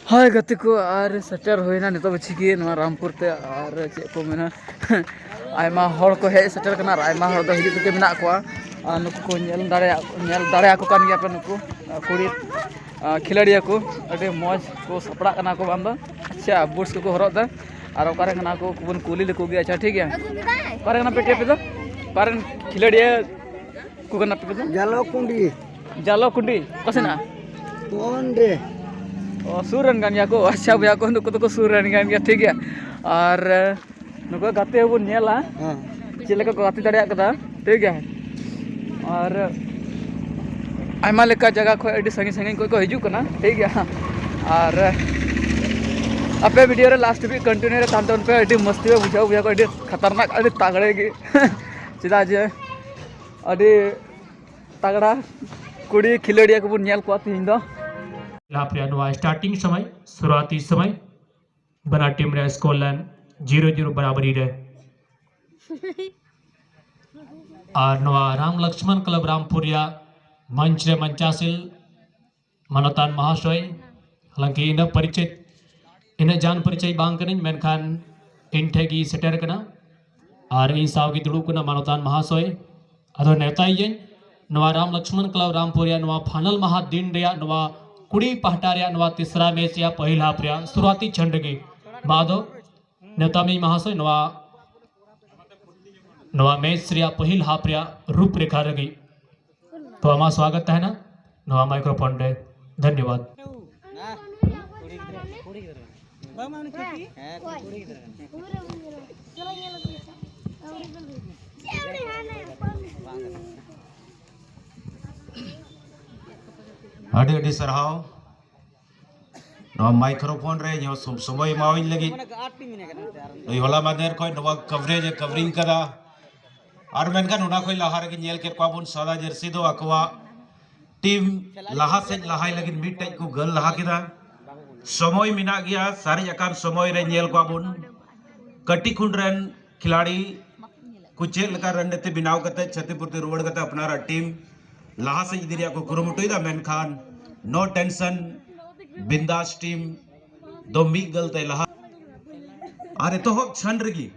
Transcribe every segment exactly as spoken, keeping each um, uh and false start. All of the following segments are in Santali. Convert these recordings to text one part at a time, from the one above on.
ᱦᱳᱭ ᱜᱟᱛᱮ ᱠᱚ, ᱟᱨ ᱥᱮᱴᱮᱨ ᱦᱩᱭᱱᱟ ᱱᱤᱛᱚᱜ ᱵᱟᱹᱪᱷᱤ ᱜᱮ ᱱᱚᱣᱟ ᱨᱟᱢᱯᱩᱨ ᱛᱮ᱾ ᱟᱨ ᱪᱮᱫ ᱠᱚ ᱢᱮᱱᱟ, ᱟᱭᱢᱟ ᱦᱚᱲ ᱠᱚ ᱦᱮᱡ ᱥᱮᱴᱮᱨ ᱠᱟᱱᱟ ᱟᱨ ᱟᱭᱢᱟ ᱦᱚᱲ ᱫᱚ ᱦᱤᱡᱩᱜ ᱛᱮᱜᱮ ᱢᱮᱱᱟᱜ ᱠᱚᱣᱟ᱾ ᱟᱨ ᱱᱩᱠᱩ ᱠᱚ ᱧᱮᱞ ᱫᱟᱲᱮᱭᱟᱜ, ᱧᱮᱞ ᱫᱟᱲᱮᱭᱟᱠᱚ ᱠᱟᱱ ᱜᱮᱭᱟ ᱯᱮ, ᱱᱩᱠᱩ ᱠᱩᱲᱤ ᱠᱷᱮᱞᱳᱰᱤᱭᱟᱹ ᱠᱚ ᱟᱹᱰᱤ ᱢᱚᱡᱽ ᱠᱚ ᱥᱟᱯᱲᱟᱜ ᱠᱟᱱᱟ ᱠᱚ ᱵᱟᱝ ᱫᱚ᱾ ᱟᱪᱪᱷᱟ, ᱵᱩᱴᱥ ᱠᱚᱠᱚ ᱦᱚᱨᱚᱜ ᱮᱫᱟ᱾ ᱟᱨ ᱚᱠᱟᱨᱮ ᱠᱟᱱᱟ ᱠᱚ ᱵᱚᱱ ᱠᱩᱞᱤ ᱞᱮᱠᱚ ᱜᱮᱭᱟ᱾ ᱟᱪᱪᱷᱟ, ᱴᱷᱤᱠ ᱜᱮᱭᱟ᱾ ᱚᱠᱟᱨᱮ ᱠᱟᱱᱟ ᱯᱮ ᱴᱤᱢ ᱟᱯᱮ ᱫᱚ? ᱚᱠᱟᱨᱮᱱ ᱠᱷᱮᱞᱳᱰᱤᱭᱟᱹ ᱠᱚ ᱠᱟᱱᱟ ᱯᱮ ᱫᱚ? ᱡᱟᱞᱚᱠᱩᱸᱰᱤ᱾ ᱡᱟᱞᱚᱠᱩᱸᱰᱤ? ᱚᱠᱟ ᱥᱮᱱᱟᱜ? ᱚᱸᱰᱮ᱾ ᱚ, ᱥᱩᱨ ᱨᱮᱱ ᱜᱮᱭᱟ ᱠᱚ᱾ ᱟᱪᱪᱷᱟ ᱵᱚᱭᱦᱟ ᱠᱚ, ᱱᱩᱠᱩ ᱫᱚᱠᱚ ᱥᱩᱨ ᱨᱮᱱ ᱠᱟᱱ ᱜᱮᱭᱟ, ᱴᱷᱤᱠ ᱜᱮᱭᱟ᱾ ᱟᱨ ᱱᱩᱠᱩ ᱜᱟᱛᱮ ᱦᱚᱸᱵᱚᱱ ᱧᱮᱞᱟ ᱦᱮᱸ᱾ ᱪᱮᱫ ᱞᱮᱠᱟ ᱠᱚ ᱜᱟᱛᱮ ᱫᱟᱲᱮᱭᱟᱜ ᱠᱟᱱᱟ, ᱴᱷᱤᱠ ᱜᱮᱭᱟ᱾ ᱟᱨ ᱟᱭᱢᱟ ᱞᱮᱠᱟ ᱡᱟᱭᱜᱟ ᱠᱷᱚᱱ ᱟᱹᱰᱤ ᱥᱟᱺᱜᱤᱧ ᱥᱟᱺᱜᱤᱧ ᱠᱷᱚᱱ ᱠᱚ ᱦᱤᱡᱩᱜ ᱠᱟᱱᱟ, ᱴᱷᱤᱠ ᱜᱮᱭᱟ᱾ ᱟᱨ ᱟᱯᱮ ᱵᱷᱤᱰᱤᱭᱳ ᱨᱮ ᱞᱟᱥᱴ ᱫᱷᱟᱹᱵᱤᱡ ᱠᱚᱱᱴᱤᱱᱤᱭᱩ ᱨᱮ ᱛᱟᱦᱮᱱ ᱛᱟᱵᱚᱱ ᱯᱮ, ᱟᱹᱰᱤ ᱢᱚᱥᱛᱤ ᱯᱮ ᱵᱩᱡᱷᱟᱹᱣ ᱵᱩᱡᱷᱟᱹᱣ ᱠᱚ, ᱟᱹᱰᱤ ᱠᱷᱟᱛᱟᱨᱱᱟᱠ, ᱟᱹᱰᱤ ᱛᱟᱜᱲᱮ ᱜᱮ᱾ ᱪᱮᱫᱟᱜ ᱡᱮ ᱟᱹᱰᱤ ᱛᱟᱜᱲᱟ ᱠᱩᱲᱤ ᱠᱷᱮᱞᱳᱰᱤᱭᱟᱹ ᱠᱚᱵᱚᱱ ᱧᱮᱞ ᱠᱚᱣᱟ ᱛᱮᱦᱮᱧ ᱫᱚ᱾ ᱞᱟᱦᱟ ᱯᱨᱮᱭᱟ ᱱᱚᱣᱟ starting ᱥᱚᱢᱚᱭ, ᱥᱩᱨᱩᱣᱟᱛᱤ ᱥᱚᱢᱚᱭ, ᱵᱟᱱᱟᱨ ᱴᱤᱢ ᱨᱮ ᱥᱠᱳᱨ ᱞᱟᱭᱤᱱ ᱡᱤᱨᱳ ᱡᱤᱨᱳ ᱵᱟᱨᱟᱵᱟᱨᱤ ᱨᱮ᱾ ᱟᱨ ᱱᱚᱣᱟ ᱨᱟᱢ ᱞᱚᱠᱥᱢᱚᱱ ᱠᱞᱟᱵᱽ ᱨᱟᱢᱯᱩᱨ ᱨᱮᱭᱟᱜ ᱢᱚᱧᱪ ᱨᱮ ᱢᱚᱧᱪᱟᱥᱤᱞ ᱢᱟᱱᱚᱛᱟᱱ ᱢᱚᱦᱟᱥᱚᱭ, ᱦᱟᱞᱟᱝᱠᱤ ᱤᱱᱟᱹ ᱯᱚᱨᱤᱪᱚᱭ, ᱤᱱᱟᱹ ᱡᱟᱱ ᱯᱚᱨᱤᱪᱚᱭ ᱵᱟᱝ ᱠᱟᱹᱱᱟᱹᱧ, ᱢᱮᱱᱠᱷᱟᱱ ᱤᱧ ᱴᱷᱮᱱ ᱜᱮ ᱥᱮᱴᱮᱨ ᱠᱟᱱᱟ ᱟᱨ ᱤᱧ ᱥᱟᱶ ᱜᱮ ᱫᱩᱲᱩᱵ ᱠᱟᱱᱟ ᱢᱟᱱᱚᱛᱟᱱ ᱢᱚᱦᱟᱥᱚᱭ᱾ ᱟᱫᱚ ᱱᱮᱣᱛᱟᱭᱮᱭᱟᱹᱧ ᱱᱚᱣᱟ ᱨᱟᱢ ᱞᱚᱠᱥᱢᱚᱱ ᱠᱞᱟᱵᱽ ᱨᱟᱢᱯᱩᱨ ᱨᱮᱭᱟᱜ ᱱᱚᱣᱟ ᱯᱷᱟᱭᱱᱟᱞ ᱢᱟᱦᱟ ᱫᱤᱱ ᱨᱮᱭᱟᱜ ᱱᱚᱣᱟ ᱠᱩᱲᱤ ᱯᱟᱦᱴᱟ ᱨᱮᱭᱟᱜ ᱱᱚᱣᱟ ᱛᱤᱥᱨᱟ ᱢᱮᱪ ᱨᱮᱭᱟᱜ ᱯᱟᱹᱦᱤᱞ ᱦᱟᱯ ᱨᱮᱭᱟᱜ ᱥᱩᱨᱩᱣᱟᱛᱤ ᱪᱷᱟᱱᱰ ᱨᱮᱜᱮ᱾ ᱢᱟ ᱟᱫᱚ ᱱᱮᱣᱛᱟ ᱢᱮᱭᱟᱹᱧ ᱢᱚᱦᱟᱥᱚᱭ ᱱᱚᱣᱟ, ᱱᱚᱣᱟ ᱢᱮᱪ ᱨᱮᱭᱟᱜ ᱯᱟᱹᱦᱤᱞ ᱦᱟᱯ ᱨᱮᱭᱟᱜ ᱨᱩᱯ ᱨᱮᱠᱷᱟ ᱨᱮᱜᱮ᱾ ᱛᱚ ᱟᱢᱟᱜ ᱥᱣᱟᱜᱚᱛ ᱛᱟᱦᱮᱱᱟ ᱱᱚᱣᱟ ᱢᱟᱭᱠᱨᱳᱯᱷᱳᱱ ᱨᱮ᱾ ᱫᱷᱚᱱᱭᱚᱵᱟᱫ᱾ ᱟᱹᱰᱤ ᱟᱹᱰᱤ ᱥᱟᱨᱦᱟᱣ᱾ ᱱᱚᱣᱟ ᱢᱟᱭᱠᱨᱳᱯᱷᱳᱱ ᱨᱮ ᱤᱧ ᱦᱚᱸ ᱥᱚᱢ-, ᱥᱚᱢᱚᱭ ᱮᱢᱟᱣᱟᱹᱧ ᱞᱟᱹᱜᱤᱫ᱾ ᱱᱩᱭ ᱦᱚᱞᱟ ᱢᱟᱫᱷᱮᱨ ᱠᱷᱚᱱ ᱱᱚᱣᱟ ᱠᱟᱵᱷᱨᱮᱡᱽ ᱮ ᱠᱟᱵᱷᱨᱤᱝ ᱠᱟᱫᱟ᱾ ᱟᱨ ᱢᱮᱱᱠᱷᱟᱱ ᱚᱱᱟ ᱠᱷᱚᱱ ᱞᱟᱦᱟ ᱨᱮᱜᱮ ᱧᱮᱞ ᱠᱮᱫ ᱠᱚᱣᱟ ᱵᱚᱱ ᱥᱟᱫᱟ ᱡᱟᱹᱨᱥᱤ ᱫᱚ ᱟᱠᱚᱣᱟᱜ ᱴᱤᱢ ᱞᱟᱦᱟ ᱥᱮᱫ ᱞᱟᱦᱟᱭ ᱞᱟᱹᱜᱤᱫ ᱢᱤᱫᱴᱮᱡ ᱠᱚ ᱜᱳᱞ ᱞᱟᱦᱟ ᱠᱮᱫᱟ᱾ ᱥᱚᱢᱚᱭ ᱢᱮᱱᱟᱜ ᱜᱮᱭᱟ, ᱥᱟᱨᱮᱡ ᱟᱠᱟᱱ ᱥᱚᱢᱚᱭ ᱨᱮ ᱧᱮᱞ ᱠᱚᱣᱟ ᱵᱚᱱ ᱠᱟᱹᱴᱤᱡ ᱠᱷᱚᱱ ᱨᱮᱱ ᱠᱷᱤᱞᱟᱲᱤ ᱠᱚ ᱪᱮᱫ ᱞᱮᱠᱟ ᱨᱚᱱᱱᱤᱛᱤ ᱵᱮᱱᱟᱣ ᱠᱟᱛᱮ ᱪᱷᱟᱛᱤ ᱯᱨᱚᱛᱤ ᱨᱩᱣᱟᱹᱲ ᱠᱟᱛᱮ ᱟᱯᱱᱟᱨᱟᱜ ᱴᱤᱢ ᱞᱟᱦᱟ ᱥᱮᱫ ᱤᱫᱤ ᱨᱮᱭᱟᱜ ᱠᱚ ᱠᱩᱨᱩᱢᱩᱴᱩᱭᱮᱫᱟ, ᱢᱮᱱᱠᱷᱟᱱ no tension, ᱵᱤᱱᱫᱟᱥ ᱴᱤᱢ ᱫᱚ ᱢᱤᱫ ᱜᱳᱞ ᱛᱮ ᱞᱟᱦᱟ᱾ ᱟᱨ ᱮᱛᱚᱦᱚᱵ ᱪᱷᱟᱱ ᱨᱮᱜᱮ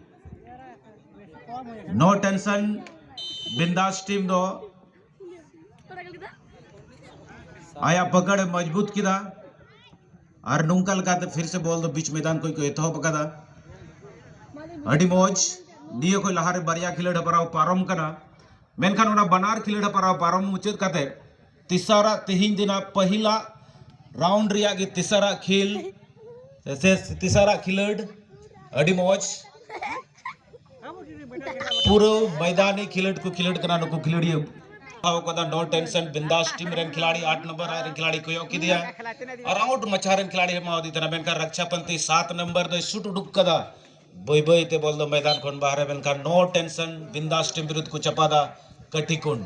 ᱱᱳ ᱴᱮᱱᱥᱚᱱ ᱵᱤᱱᱫᱟᱥ ᱴᱤᱢ ᱫᱚ ᱟᱭᱟᱜ ᱯᱟᱠᱟᱲ ᱮ ᱢᱚᱡᱽᱵᱩᱛ ᱠᱮᱫᱟ᱾ ᱟᱨ ᱱᱚᱝᱠᱟ ᱞᱮᱠᱟᱛᱮ ᱯᱷᱤᱨ ᱥᱮ ᱵᱚᱞ ᱫᱚ ᱵᱤᱪ ᱢᱮᱫᱟᱱ ᱠᱷᱚᱱ ᱠᱚ ᱮᱛᱚᱦᱚᱵ ᱟᱠᱟᱫᱟ᱾ ᱟᱹᱰᱤ ᱢᱚᱡᱽ᱾ ᱱᱤᱭᱟᱹ ᱠᱷᱚᱱ ᱞᱟᱦᱟᱨᱮ ᱵᱟᱨᱭᱟ ᱠᱷᱮᱞᱳᱰ ᱦᱮᱯᱨᱟᱣ ᱯᱟᱨᱚᱢ ᱠᱟᱱᱟ, ᱢᱮᱱᱠᱷᱟᱱ ᱚᱱᱟ ᱵᱟᱱᱟᱨ ᱠᱷᱮᱞᱳᱰ ᱦᱮᱯᱨᱟᱣ ᱯᱟᱨᱚᱢ ᱢᱩᱪᱟᱹᱫ ᱠᱟᱛᱮ ᱛᱮᱥᱟᱨᱟᱜ ᱛᱮᱦᱮᱧ ᱫᱤᱱᱟᱜ ᱯᱟᱹᱦᱤᱞᱟᱜ ᱨᱟᱣᱩᱱᱰ ᱨᱮᱭᱟᱜ ᱜᱮ ᱛᱮᱥᱟᱨᱟᱜ ᱠᱷᱮᱞ ᱥᱮ ᱛᱮᱥᱟᱨᱟᱜ ᱠᱷᱮᱞᱳᱰ᱾ ᱟᱹᱰᱤ ᱢᱚᱡᱽ᱾ ᱯᱩᱨᱟᱹ ᱢᱚᱭᱫᱟᱱᱤ ᱠᱷᱮᱞᱳᱰ ᱠᱚ ᱠᱷᱮᱞᱳᱰ ᱠᱟᱱᱟ ᱱᱩᱠᱩ ᱠᱷᱮᱞᱳᱰᱤᱭᱟᱹ᱾ ᱦᱟᱛᱟᱣ ᱠᱟᱫᱟ ᱱᱳ ᱴᱮᱱᱥᱚᱱ ᱵᱤᱱᱫᱟᱥ ᱴᱤᱢ ᱨᱮᱱ ᱠᱷᱤᱞᱟᱲᱤ, ᱟᱴ ᱱᱚᱢᱵᱚᱨ ᱟᱡ ᱨᱮᱱ ᱠᱷᱤᱞᱟᱲᱤ ᱠᱚᱭᱚᱜ ᱠᱮᱫᱮᱭᱟ ᱟᱨ ᱟᱣᱩᱴ ᱢᱟᱪᱷᱟ ᱨᱮᱱ ᱠᱷᱤᱞᱟᱲᱤ ᱮᱢᱟᱣᱟᱫᱮ ᱛᱟᱦᱮᱱᱟ, ᱢᱮᱱᱠᱷᱟᱱ ᱨᱟᱠᱪᱷᱟ ᱯᱟᱱᱛᱤ ᱥᱟᱛ ᱱᱚᱢᱵᱚᱨ ᱫᱚᱭ ᱥᱩᱴ ᱩᱰᱩᱠ ᱠᱟᱫᱟ᱾ ᱵᱟᱹᱭ ᱵᱟᱹᱭ ᱛᱮ ᱵᱚᱞ ᱫᱚ ᱢᱚᱭᱫᱟᱱ ᱠᱷᱚᱱ ᱵᱟᱦᱨᱮ, ᱢᱮᱱᱠᱷᱟᱱ ᱱᱳ ᱴᱮᱱᱥᱚᱱ ᱵᱤᱱᱫᱟᱥ ᱴᱤᱢ ᱵᱤᱨᱩᱫᱷ ᱠᱚ ᱪᱟᱯᱟᱫᱟ ᱠᱟᱴᱤᱠᱩᱱᱰ᱾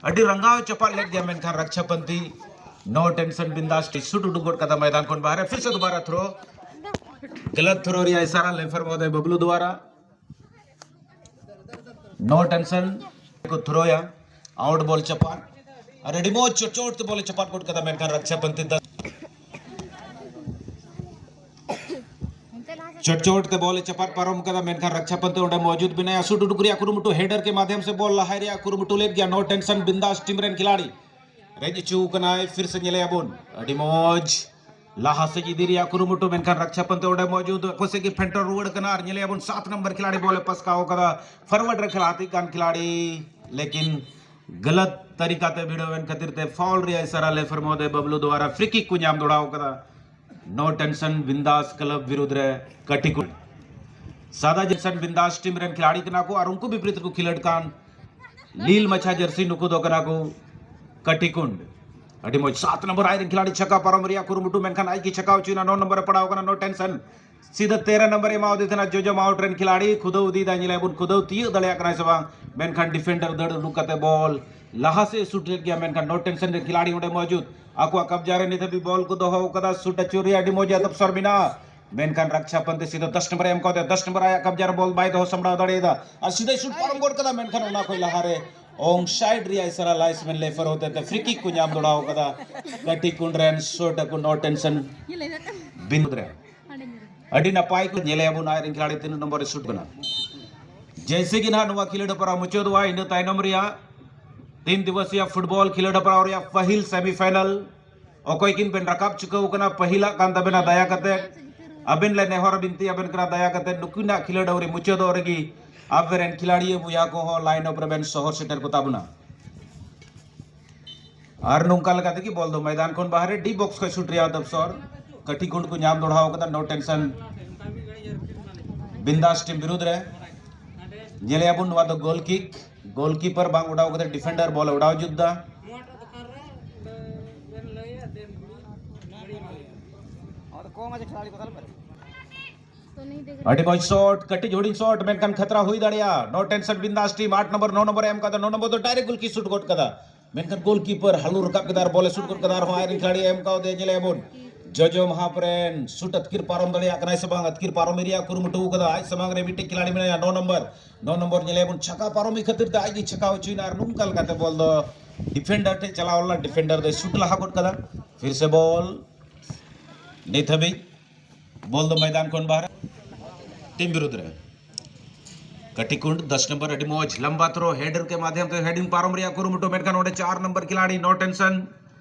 ᱟᱹᱰᱤ ᱨᱟᱸᱜᱟᱣ ᱪᱟᱯᱟᱫ ᱞᱮᱫ ᱜᱮᱭᱟ, ᱢᱮᱱᱠᱷᱟᱱ ᱨᱟᱠᱪᱷᱟ ᱯᱟᱱᱛᱤ ᱱᱳ ᱴᱮᱱᱥᱚᱱ ᱵᱤᱱᱫᱟᱥ ᱴᱤᱢ ᱥᱩᱴ ᱩᱰᱩᱠ ᱜᱚᱫ ᱠᱟᱫᱟ ᱢᱚᱭᱫᱟᱱ ᱠᱷᱚᱱ ᱵᱟᱦᱨᱮ᱾ ᱯᱷᱤᱨ ᱥᱮ ᱫᱚᱵᱟᱨᱟ ᱛᱷᱨᱳ, ᱜᱟᱞᱟᱛ ᱛᱷᱨᱳ ᱨᱮᱭᱟᱜ ᱤᱥᱟᱨᱟ ᱞᱮᱯᱷᱟᱨ ᱢᱚᱦᱳᱫᱚᱭ ᱵᱟᱵᱞᱩ ᱫᱩᱣᱟᱨᱟ᱾ ᱱᱳ ᱴᱮᱱᱥᱚᱱ ᱠᱚ ᱛᱷᱨᱳᱭᱟ, ᱟᱣᱩᱴ ᱵᱚᱞ ᱪᱟᱯᱟᱫ᱾ ᱟᱨ ᱟᱹᱰᱤ ᱢᱚᱡᱽ ᱪᱚᱴ ᱪᱚᱴ ᱛᱮ ᱵᱚᱞ ᱮ ᱪᱟᱯᱟᱫ ᱜᱚᱫ ᱠᱟᱫᱟ, ᱢᱮᱱᱠᱷᱟᱱ ᱨᱟᱠᱪᱷᱟ ᱯᱟᱱᱛᱤ ᱫᱟ ᱪᱚᱴ ᱪᱚᱴ ᱛᱮ ᱵᱚᱞ ᱮ ᱪᱟᱯᱟᱫ ᱯᱟᱨᱚᱢ ᱠᱟᱫᱟ, ᱢᱮᱱᱠᱷᱟᱱ ᱨᱟᱠᱪᱷᱟ ᱯᱟᱱᱛᱤ ᱚᱸᱰᱮ ᱢᱚᱡᱩᱫ ᱵᱮᱱᱟᱭᱟ᱾ ᱥᱩᱴ ᱩᱰᱩᱠ ᱨᱮᱭᱟᱜ ᱠᱩᱨᱩᱢᱩᱴᱩ, ᱦᱮᱰᱟᱨ ᱠᱮ ᱢᱟᱫᱷᱭᱚᱢ ᱥᱮ ᱵᱚᱞ ᱞᱟᱦᱟᱭ ᱨᱮᱭᱟᱜ ᱠᱩᱨᱩᱢᱩᱴᱩ ᱞᱮᱫ ᱜᱮᱭᱟ᱾ ᱱᱳ ᱴᱮᱱᱥᱚᱱ ᱵᱤᱱᱫᱟᱥ ᱴᱤᱢ ᱨᱮᱱ ᱠᱷᱤᱞᱟᱲᱤ ᱨᱮᱡ ᱦᱚᱪᱚ ᱠᱟᱱᱟᱭ᱾ ᱯᱷᱤᱨ ᱥᱮ ᱧᱮᱞᱮᱭᱟᱵᱚᱱ, ᱟᱹᱰᱤ ᱢᱚᱡᱽ ᱞᱟᱦᱟ ᱥᱮᱫ ᱤᱫᱤ ᱨᱮᱭᱟᱜ ᱠᱩᱨᱩᱢᱩᱴᱩ, ᱢᱮᱱᱠᱷᱟᱱ ᱨᱟᱠᱪᱷᱟ ᱯᱟᱱᱛᱤ ᱚᱸᱰᱮ ᱢᱚᱡᱩᱫ, ᱟᱠᱚ ᱥᱮᱫ ᱜᱮ ᱯᱷᱮᱱᱴᱚᱨ ᱨᱩᱣᱟᱹᱲ ᱠᱟᱱᱟ᱾ ᱟᱨ ᱧᱮᱞᱮᱭᱟᱵᱚᱱ ᱥᱟᱛ ᱱᱚᱢᱵᱚᱨ ᱠᱷᱤᱞᱟᱲᱤ ᱵᱚᱞ ᱮ ᱯᱟᱥᱠᱟᱣ ᱠᱟᱫᱟ, ᱯᱷᱚᱨᱣᱟᱨᱰ ᱨᱮ ᱠᱷᱮᱞᱟ ᱦᱟᱹᱛᱤ ᱠᱟᱱ ᱠᱷᱤᱞᱟᱲᱤ, ᱞᱮᱠᱤᱱ ᱜᱟᱞᱟᱛ ᱛᱟᱨᱤᱠᱟ ᱛᱮ ᱵᱷᱤᱲᱟᱹᱣ ᱮᱱ ᱠᱷᱟᱹᱛᱤᱨ ᱛᱮ ᱯᱷᱟᱩᱞ ᱨᱮᱭᱟᱜ ᱤᱥᱟᱨᱟ ᱞᱮᱯᱷᱟᱨ ᱢᱚᱦᱳᱫᱚᱭ ᱵᱟᱵᱞᱩ ᱫᱩᱣᱟᱨᱟ ᱯᱷᱨᱤ ᱠᱤᱠ ᱠᱚ ᱧᱟᱢ ᱫᱚᱲᱟᱣ ᱠᱟᱫᱟ᱾ ᱱᱳ ᱴᱮᱱᱥᱚᱱ ᱵᱤᱱᱫᱟᱥ ᱠᱞᱟᱵ ᱵᱤᱨᱩᱫᱷ ᱨᱮ ᱠᱟᱴᱤᱠᱩᱱᱰ᱾ ᱥᱟᱫᱟ ᱡᱮᱨᱥᱤ ᱵᱤᱱᱫᱟᱥ ᱴᱤᱢ ᱨᱮᱱ ᱠᱷᱤᱞᱟᱲᱤ ᱠᱟᱱᱟ ᱠᱚ ᱟᱨ ᱩᱱᱠᱩ ᱵᱤᱯᱨᱤᱛ ᱨᱮᱠᱚ ᱠᱷᱮᱞᱳᱰ ᱠᱟᱱ ᱞᱤᱞ ᱢᱟᱪᱷᱟ ᱡᱮᱨᱥᱤ ᱱᱩᱠᱩ ᱫᱚ ᱠᱟᱱᱟ ᱠᱚ ᱠᱟᱴᱤᱠᱩᱱᱰ᱾ ᱟᱹᱰᱤ ᱢᱚᱡᱽ ᱥᱟᱛ ᱱᱚᱢᱵᱚᱨ ᱟᱡ ᱨᱮᱱ ᱠᱷᱤᱞᱟᱲᱤ ᱪᱷᱟᱠᱟ ᱯᱟᱨᱚᱢ ᱨᱮᱭᱟᱜ ᱠᱩᱨᱩᱢᱩᱴᱩ, ᱢᱮᱱᱠᱷᱟᱱ ᱟᱡ ᱜᱮ ᱪᱷᱟᱠᱟ ᱦᱚᱪᱚᱭᱮᱱᱟ᱾ ᱱᱚ ᱱᱚᱢᱵᱚᱨ ᱮ ᱯᱟᱲᱟᱣ ᱠᱟᱱᱟ, ᱱᱳ ᱴᱮᱱᱥᱚᱱ᱾ ᱥᱤᱫᱷᱟᱹ ᱛᱮᱨᱚ ᱱᱚᱢᱵᱚᱨ ᱮ ᱮᱢᱟᱣᱟᱫᱮ ᱛᱟᱦᱮᱱᱟ ᱡᱚᱡᱚᱢ ᱟᱣᱩᱴ ᱨᱮᱱ ᱠᱷᱤᱞᱟᱲᱤ, ᱠᱷᱩᱫᱟᱹᱣ ᱤᱫᱤᱭᱮᱫᱟ, ᱧᱮᱞᱮᱭᱟᱵᱚᱱ ᱠᱷᱩᱫᱟᱹᱣ ᱛᱤᱭᱟᱹᱜ ᱫᱟᱲᱮᱭᱟᱜ ᱠᱟᱱᱟᱭ ᱥᱮ ᱵᱟᱝ, ᱢᱮᱱᱠᱷᱟᱱ ᱰᱤᱯᱷᱮᱱᱰᱟᱨ ᱫᱟᱹᱲ ᱩᱰᱩᱠ ᱠᱟᱛᱮ ᱵᱚᱞ ᱞᱟᱦᱟ ᱥᱮᱫ ᱮ ᱥᱩᱴ ᱞᱮᱫ ᱜᱮᱭᱟ, ᱢᱮᱱᱠᱷᱟᱱ ᱱᱳ ᱴᱮᱱᱥᱚᱱ ᱨᱮᱱ ᱠᱷᱤᱞᱟᱲᱤ ᱚᱸᱰᱮ ᱢᱚᱡᱩᱫ, ᱟᱠᱚᱣᱟᱜ ᱠᱟᱵᱽᱡᱟ ᱨᱮ ᱱᱤᱛ ᱦᱟᱹᱵᱤᱡ ᱵᱚᱞ ᱠᱚ ᱫᱚᱦᱚ ᱟᱠᱟᱫᱟ᱾ ᱥᱩᱴ ᱟᱹᱪᱩᱨ ᱨᱮᱭᱟᱜ ᱟᱹᱰᱤ ᱢᱚᱡᱽ ᱮᱛᱚᱵ ᱥᱚᱨ ᱢᱮᱱᱟᱜᱼᱟ, ᱢᱮᱱᱠᱷᱟᱱ ᱨᱟᱠᱪᱷᱟ ᱯᱟᱱᱛᱤ ᱥᱤᱫᱷᱟᱹ ᱫᱚᱥ ᱱᱚᱢᱵᱚᱨ ᱮ ᱮᱢ ᱠᱟᱣᱫᱮᱭᱟ᱾ ᱫᱚᱥ ᱱᱚᱢᱵᱚᱨ ᱟᱭᱟᱜ ᱠᱟᱵᱽᱡᱟ ᱨᱮ ᱵᱚᱞ ᱵᱟᱭ ᱫᱚᱦᱚ ᱥᱟᱢᱵᱲᱟᱣ ᱫᱟᱲᱮᱭᱟᱫᱟ ᱟᱨ ᱥᱤᱫᱷᱟᱹᱭ ᱥᱩᱴ ᱯᱟᱨᱚᱢ ᱜᱚᱫ ᱠᱟᱫᱟ, ᱢᱮᱱᱠᱷᱟᱱ ᱚᱱᱟ ᱠᱷᱚᱱ ᱞᱟᱦᱟᱨᱮ ᱚᱝ ᱥᱟᱭᱤᱰ ᱨᱮᱭᱟᱜ ᱤᱥᱟᱨᱟ ᱞᱟᱭᱤᱥᱢᱮᱱ ᱞᱮᱯᱷᱟᱨ ᱦᱚᱛᱮᱛᱮ ᱯᱷᱨᱤ ᱠᱤᱠ ᱠᱚ ᱧᱟᱢ ᱫᱚᱲᱟᱣ ᱠᱟᱫᱟ᱾ ᱠᱟᱹᱴᱤ ᱠᱩᱸᱰ ᱨᱮᱱ ᱥᱚᱴ ᱟᱠᱚ, ᱱᱳ ᱴᱮᱱᱥᱚᱱ ᱵᱤᱱᱫᱩ ᱨᱮ᱾ ᱟᱹᱰᱤ ᱱᱟᱯᱟᱭ ᱠᱚ ᱧᱮᱞᱮᱭᱟ ᱵᱚᱱ ᱟᱡ ᱨᱮᱱ ᱠᱷᱤᱞᱟᱲᱤ ᱛᱤᱱᱟᱹᱜ ᱱᱚᱢᱵᱚᱨ ᱨᱮ ᱥᱩᱴ ᱠᱟᱱᱟ᱾ ᱡᱮᱭᱥᱮ ᱜᱮ ᱱᱟᱦᱟᱜ ᱱᱚᱣᱟ ᱠᱷᱮᱞᱳᱰ ᱦᱮᱯᱨᱟᱣ ᱢᱩᱪᱟᱹᱫᱚᱜᱼᱟ, ᱤᱱᱟᱹ ᱛᱟᱭᱱᱚᱢ ᱨᱮᱭᱟᱜ ᱛᱤᱱ ᱫᱤᱵᱚᱥᱤᱭᱟ ᱯᱷᱩᱴᱵᱚᱞ ᱠᱷᱮᱞᱳᱰ ᱦᱮᱯᱨᱟᱣ ᱨᱮᱭᱟᱜ ᱯᱟᱹᱦᱤᱞ ᱥᱮᱢᱤᱯᱷᱟᱭᱱᱟᱞ ᱚᱠᱚᱭ ᱠᱤᱱ ᱵᱮᱱ ᱨᱟᱠᱟᱵ ᱪᱩᱠᱟᱹᱣ ᱠᱟᱱᱟ, ᱯᱟᱹᱦᱤᱞᱟᱜ ᱠᱟᱱ ᱛᱟᱵᱮᱱᱟ᱾ ᱫᱟᱭᱟ ᱠᱟᱛᱮ ᱟᱵᱮᱱ ᱞᱮ ᱱᱮᱦᱚᱨ ᱵᱤᱱᱛᱤ ᱟᱵᱮᱱ ᱠᱟᱱᱟ, ᱫᱟᱭᱟ ᱠᱟᱛᱮ ᱱᱩᱠᱤᱱᱟᱜ ᱠᱷᱮᱞᱳᱰ ᱟᱹᱣᱨᱤ ᱢᱩᱪᱟᱹᱫᱚᱜ ᱨᱮᱜᱮ ᱟᱵᱮᱱ ᱨᱮᱱ ᱠᱷᱤᱞᱟᱲᱤ ᱵᱚᱭᱦᱟ ᱠᱚᱦᱚᱸ ᱞᱟᱭᱤᱱ ᱟᱯ ᱨᱮᱵᱮᱱ ᱥᱚᱦᱚᱨ ᱥᱮᱴᱮᱨ ᱠᱚ ᱛᱟᱵᱚᱱᱟ᱾ ᱟᱨ ᱱᱚᱝᱠᱟ ᱞᱮᱠᱟ ᱛᱮᱜᱮ ᱵᱚᱞ ᱫᱚ ᱢᱚᱭᱫᱟᱱ ᱠᱷᱚᱱ ᱵᱟᱦᱨᱮ ᱰᱤ ᱵᱚᱠᱥ ᱠᱷᱚᱱ ᱥᱩᱴ ᱨᱮᱭᱟᱜ ᱚᱯᱥᱚᱨ᱾ ᱠᱟᱹᱴᱤ ᱠᱩᱸᱰ ᱠᱚ ᱧᱟᱢ ᱫᱚᱲᱦᱟᱣ ᱠᱟᱫᱟ, ᱱᱳ ᱴᱮᱱᱥᱚᱱ ᱵᱤᱱᱫᱟᱥ ᱴᱤᱢ ᱵᱤᱨᱩᱫᱽ ᱨᱮ᱾ ᱧᱮᱞᱮᱭᱟᱵᱚᱱ ᱱᱚᱣᱟ ᱫᱚ ᱜᱳᱞ ᱠᱤᱠ, ᱜᱳᱞᱠᱤᱯᱟᱨ ᱵᱟᱝ ᱚᱰᱟᱣ ᱠᱟᱛᱮ ᱰᱤᱯᱷᱮᱱᱰᱟᱨ ᱵᱚᱞ ᱮ ᱚᱰᱟᱣ ᱡᱩᱛ ᱫᱟ᱾ ᱟᱹᱰᱤ ᱢᱚᱡᱽ ᱥᱚᱴ, ᱠᱟᱹᱴᱤᱡ ᱦᱩᱰᱤᱧ ᱥᱚᱴ, ᱢᱮᱱᱠᱷᱟᱱ ᱠᱷᱟᱛᱨᱟ ᱦᱩᱭ ᱫᱟᱲᱮᱭᱟᱜᱼᱟ᱾ ᱱᱳ ᱴᱮᱱᱥᱚᱱ ᱵᱤᱱᱫᱟᱥ ᱴᱤᱢ, ᱟᱴ ᱱᱚᱢᱵᱚᱨ, ᱱᱚ ᱱᱚᱢᱵᱚᱨ ᱮ ᱮᱢ ᱠᱟᱫᱟ, ᱱᱚ ᱱᱚᱢᱵᱚᱨ ᱫᱚ ᱰᱟᱭᱨᱮᱠᱴ ᱜᱳᱞ ᱠᱤᱠ ᱥᱩᱴ ᱜᱚᱫ ᱠᱟᱫᱟ, ᱢᱮᱱᱠᱷᱟᱱ ᱜᱳᱞᱠᱤᱯᱟᱨ ᱦᱟᱹᱞᱩ ᱨᱟᱠᱟᱵ ᱠᱮᱫᱟ ᱟᱨ ᱵᱚᱞ ᱮ ᱥᱩᱴ ᱜᱚᱫ ᱠᱟᱫᱟ᱾ ᱟᱨᱦᱚᱸ ᱟᱡ ᱨᱮᱱ ᱠᱷᱤᱞᱟᱲᱤ ᱮ ᱮᱢ ᱠᱟᱣᱫᱮᱭᱟ, ᱧᱮᱞᱮᱭᱟᱵᱚᱱ ᱡᱚᱡᱚᱢ ᱦᱟᱯ ᱨᱮᱱ ᱥᱩᱴ ᱟᱹᱛᱠᱤᱨ ᱯᱟᱨᱚᱢ ᱫᱟᱲᱮᱭᱟᱜ ᱠᱟᱱᱟᱭ ᱥᱮ ᱵᱟᱝ, ᱟᱹᱛᱠᱤᱨ ᱯᱟᱨᱚᱢ ᱨᱮᱭᱟᱜ ᱠᱩᱨᱩᱢᱩᱴᱩ ᱠᱟᱫᱟ᱾ ᱟᱡ ᱥᱟᱢᱟᱝ ᱨᱮ ᱢᱤᱫᱴᱮᱡ ᱠᱷᱤᱞᱟᱲᱤ ᱢᱮᱱᱟᱭᱟ, ᱱᱚ ᱱᱚᱢᱵᱚᱨ, ᱱᱚ ᱱᱚᱢᱵᱚᱨ ᱧᱮᱞᱮᱭᱟᱵᱚᱱ ᱪᱷᱟᱠᱟ ᱯᱟᱨᱚᱢᱤ ᱠᱷᱟᱹᱛᱤᱨ ᱛᱮ ᱟᱡ ᱜᱮ ᱪᱷᱟᱠᱟ ᱦᱚᱪᱚᱭᱮᱱᱟ ᱟᱨ ᱱᱚᱝᱠᱟ ᱞᱮᱠᱟᱛᱮ ᱵᱚᱞ ᱫᱚ ᱰᱤᱯᱷᱮᱱᱰᱟᱨ ᱴᱷᱮᱡ ᱪᱟᱞᱟᱣ ᱞᱮᱱᱟ, ᱰᱤᱯᱷᱮᱱᱰᱟᱨ ᱫᱚᱭ ᱥᱩᱴ ᱞᱟᱦᱟ ᱜᱚᱫ ᱠᱟᱫᱟ᱾ ᱯᱷᱤᱨ ᱥᱮ ᱵᱚᱞ, ᱱᱤᱛ ᱦᱟᱹᱵᱤᱡ ᱵᱚᱞ ᱫᱚ ᱢᱚᱭᱫᱟᱱ ᱠᱷᱚᱱ ᱵᱟᱦᱨᱮ ᱴᱤᱢ ᱵᱤᱨᱩᱫᱽ ᱨᱮ᱾ ᱠᱟᱹᱴᱤ ᱠᱩᱸᱰ ᱫᱚᱥ ᱱᱚᱢᱵᱚᱨ, ᱟᱹᱰᱤ ᱢᱚᱡᱽ ᱞᱟᱢᱵᱟ ᱛᱷᱨᱳ ᱦᱮᱰ ᱨᱮ ᱠᱮ ᱢᱟᱫᱷᱭᱚᱢ ᱛᱮ ᱦᱮᱰᱤᱝ ᱯᱟᱨᱚᱢ ᱨᱮᱭᱟᱜ ᱠᱩᱨᱩᱢᱩᱴᱩ, ᱢᱮᱱᱠᱷᱟᱱ ᱚᱸᱰᱮ ᱪᱟᱨ ᱱᱚᱢᱵᱚᱨ ᱠᱷᱤᱞᱟᱲᱤ ᱱᱳ ᱴᱮᱱᱥᱚᱱ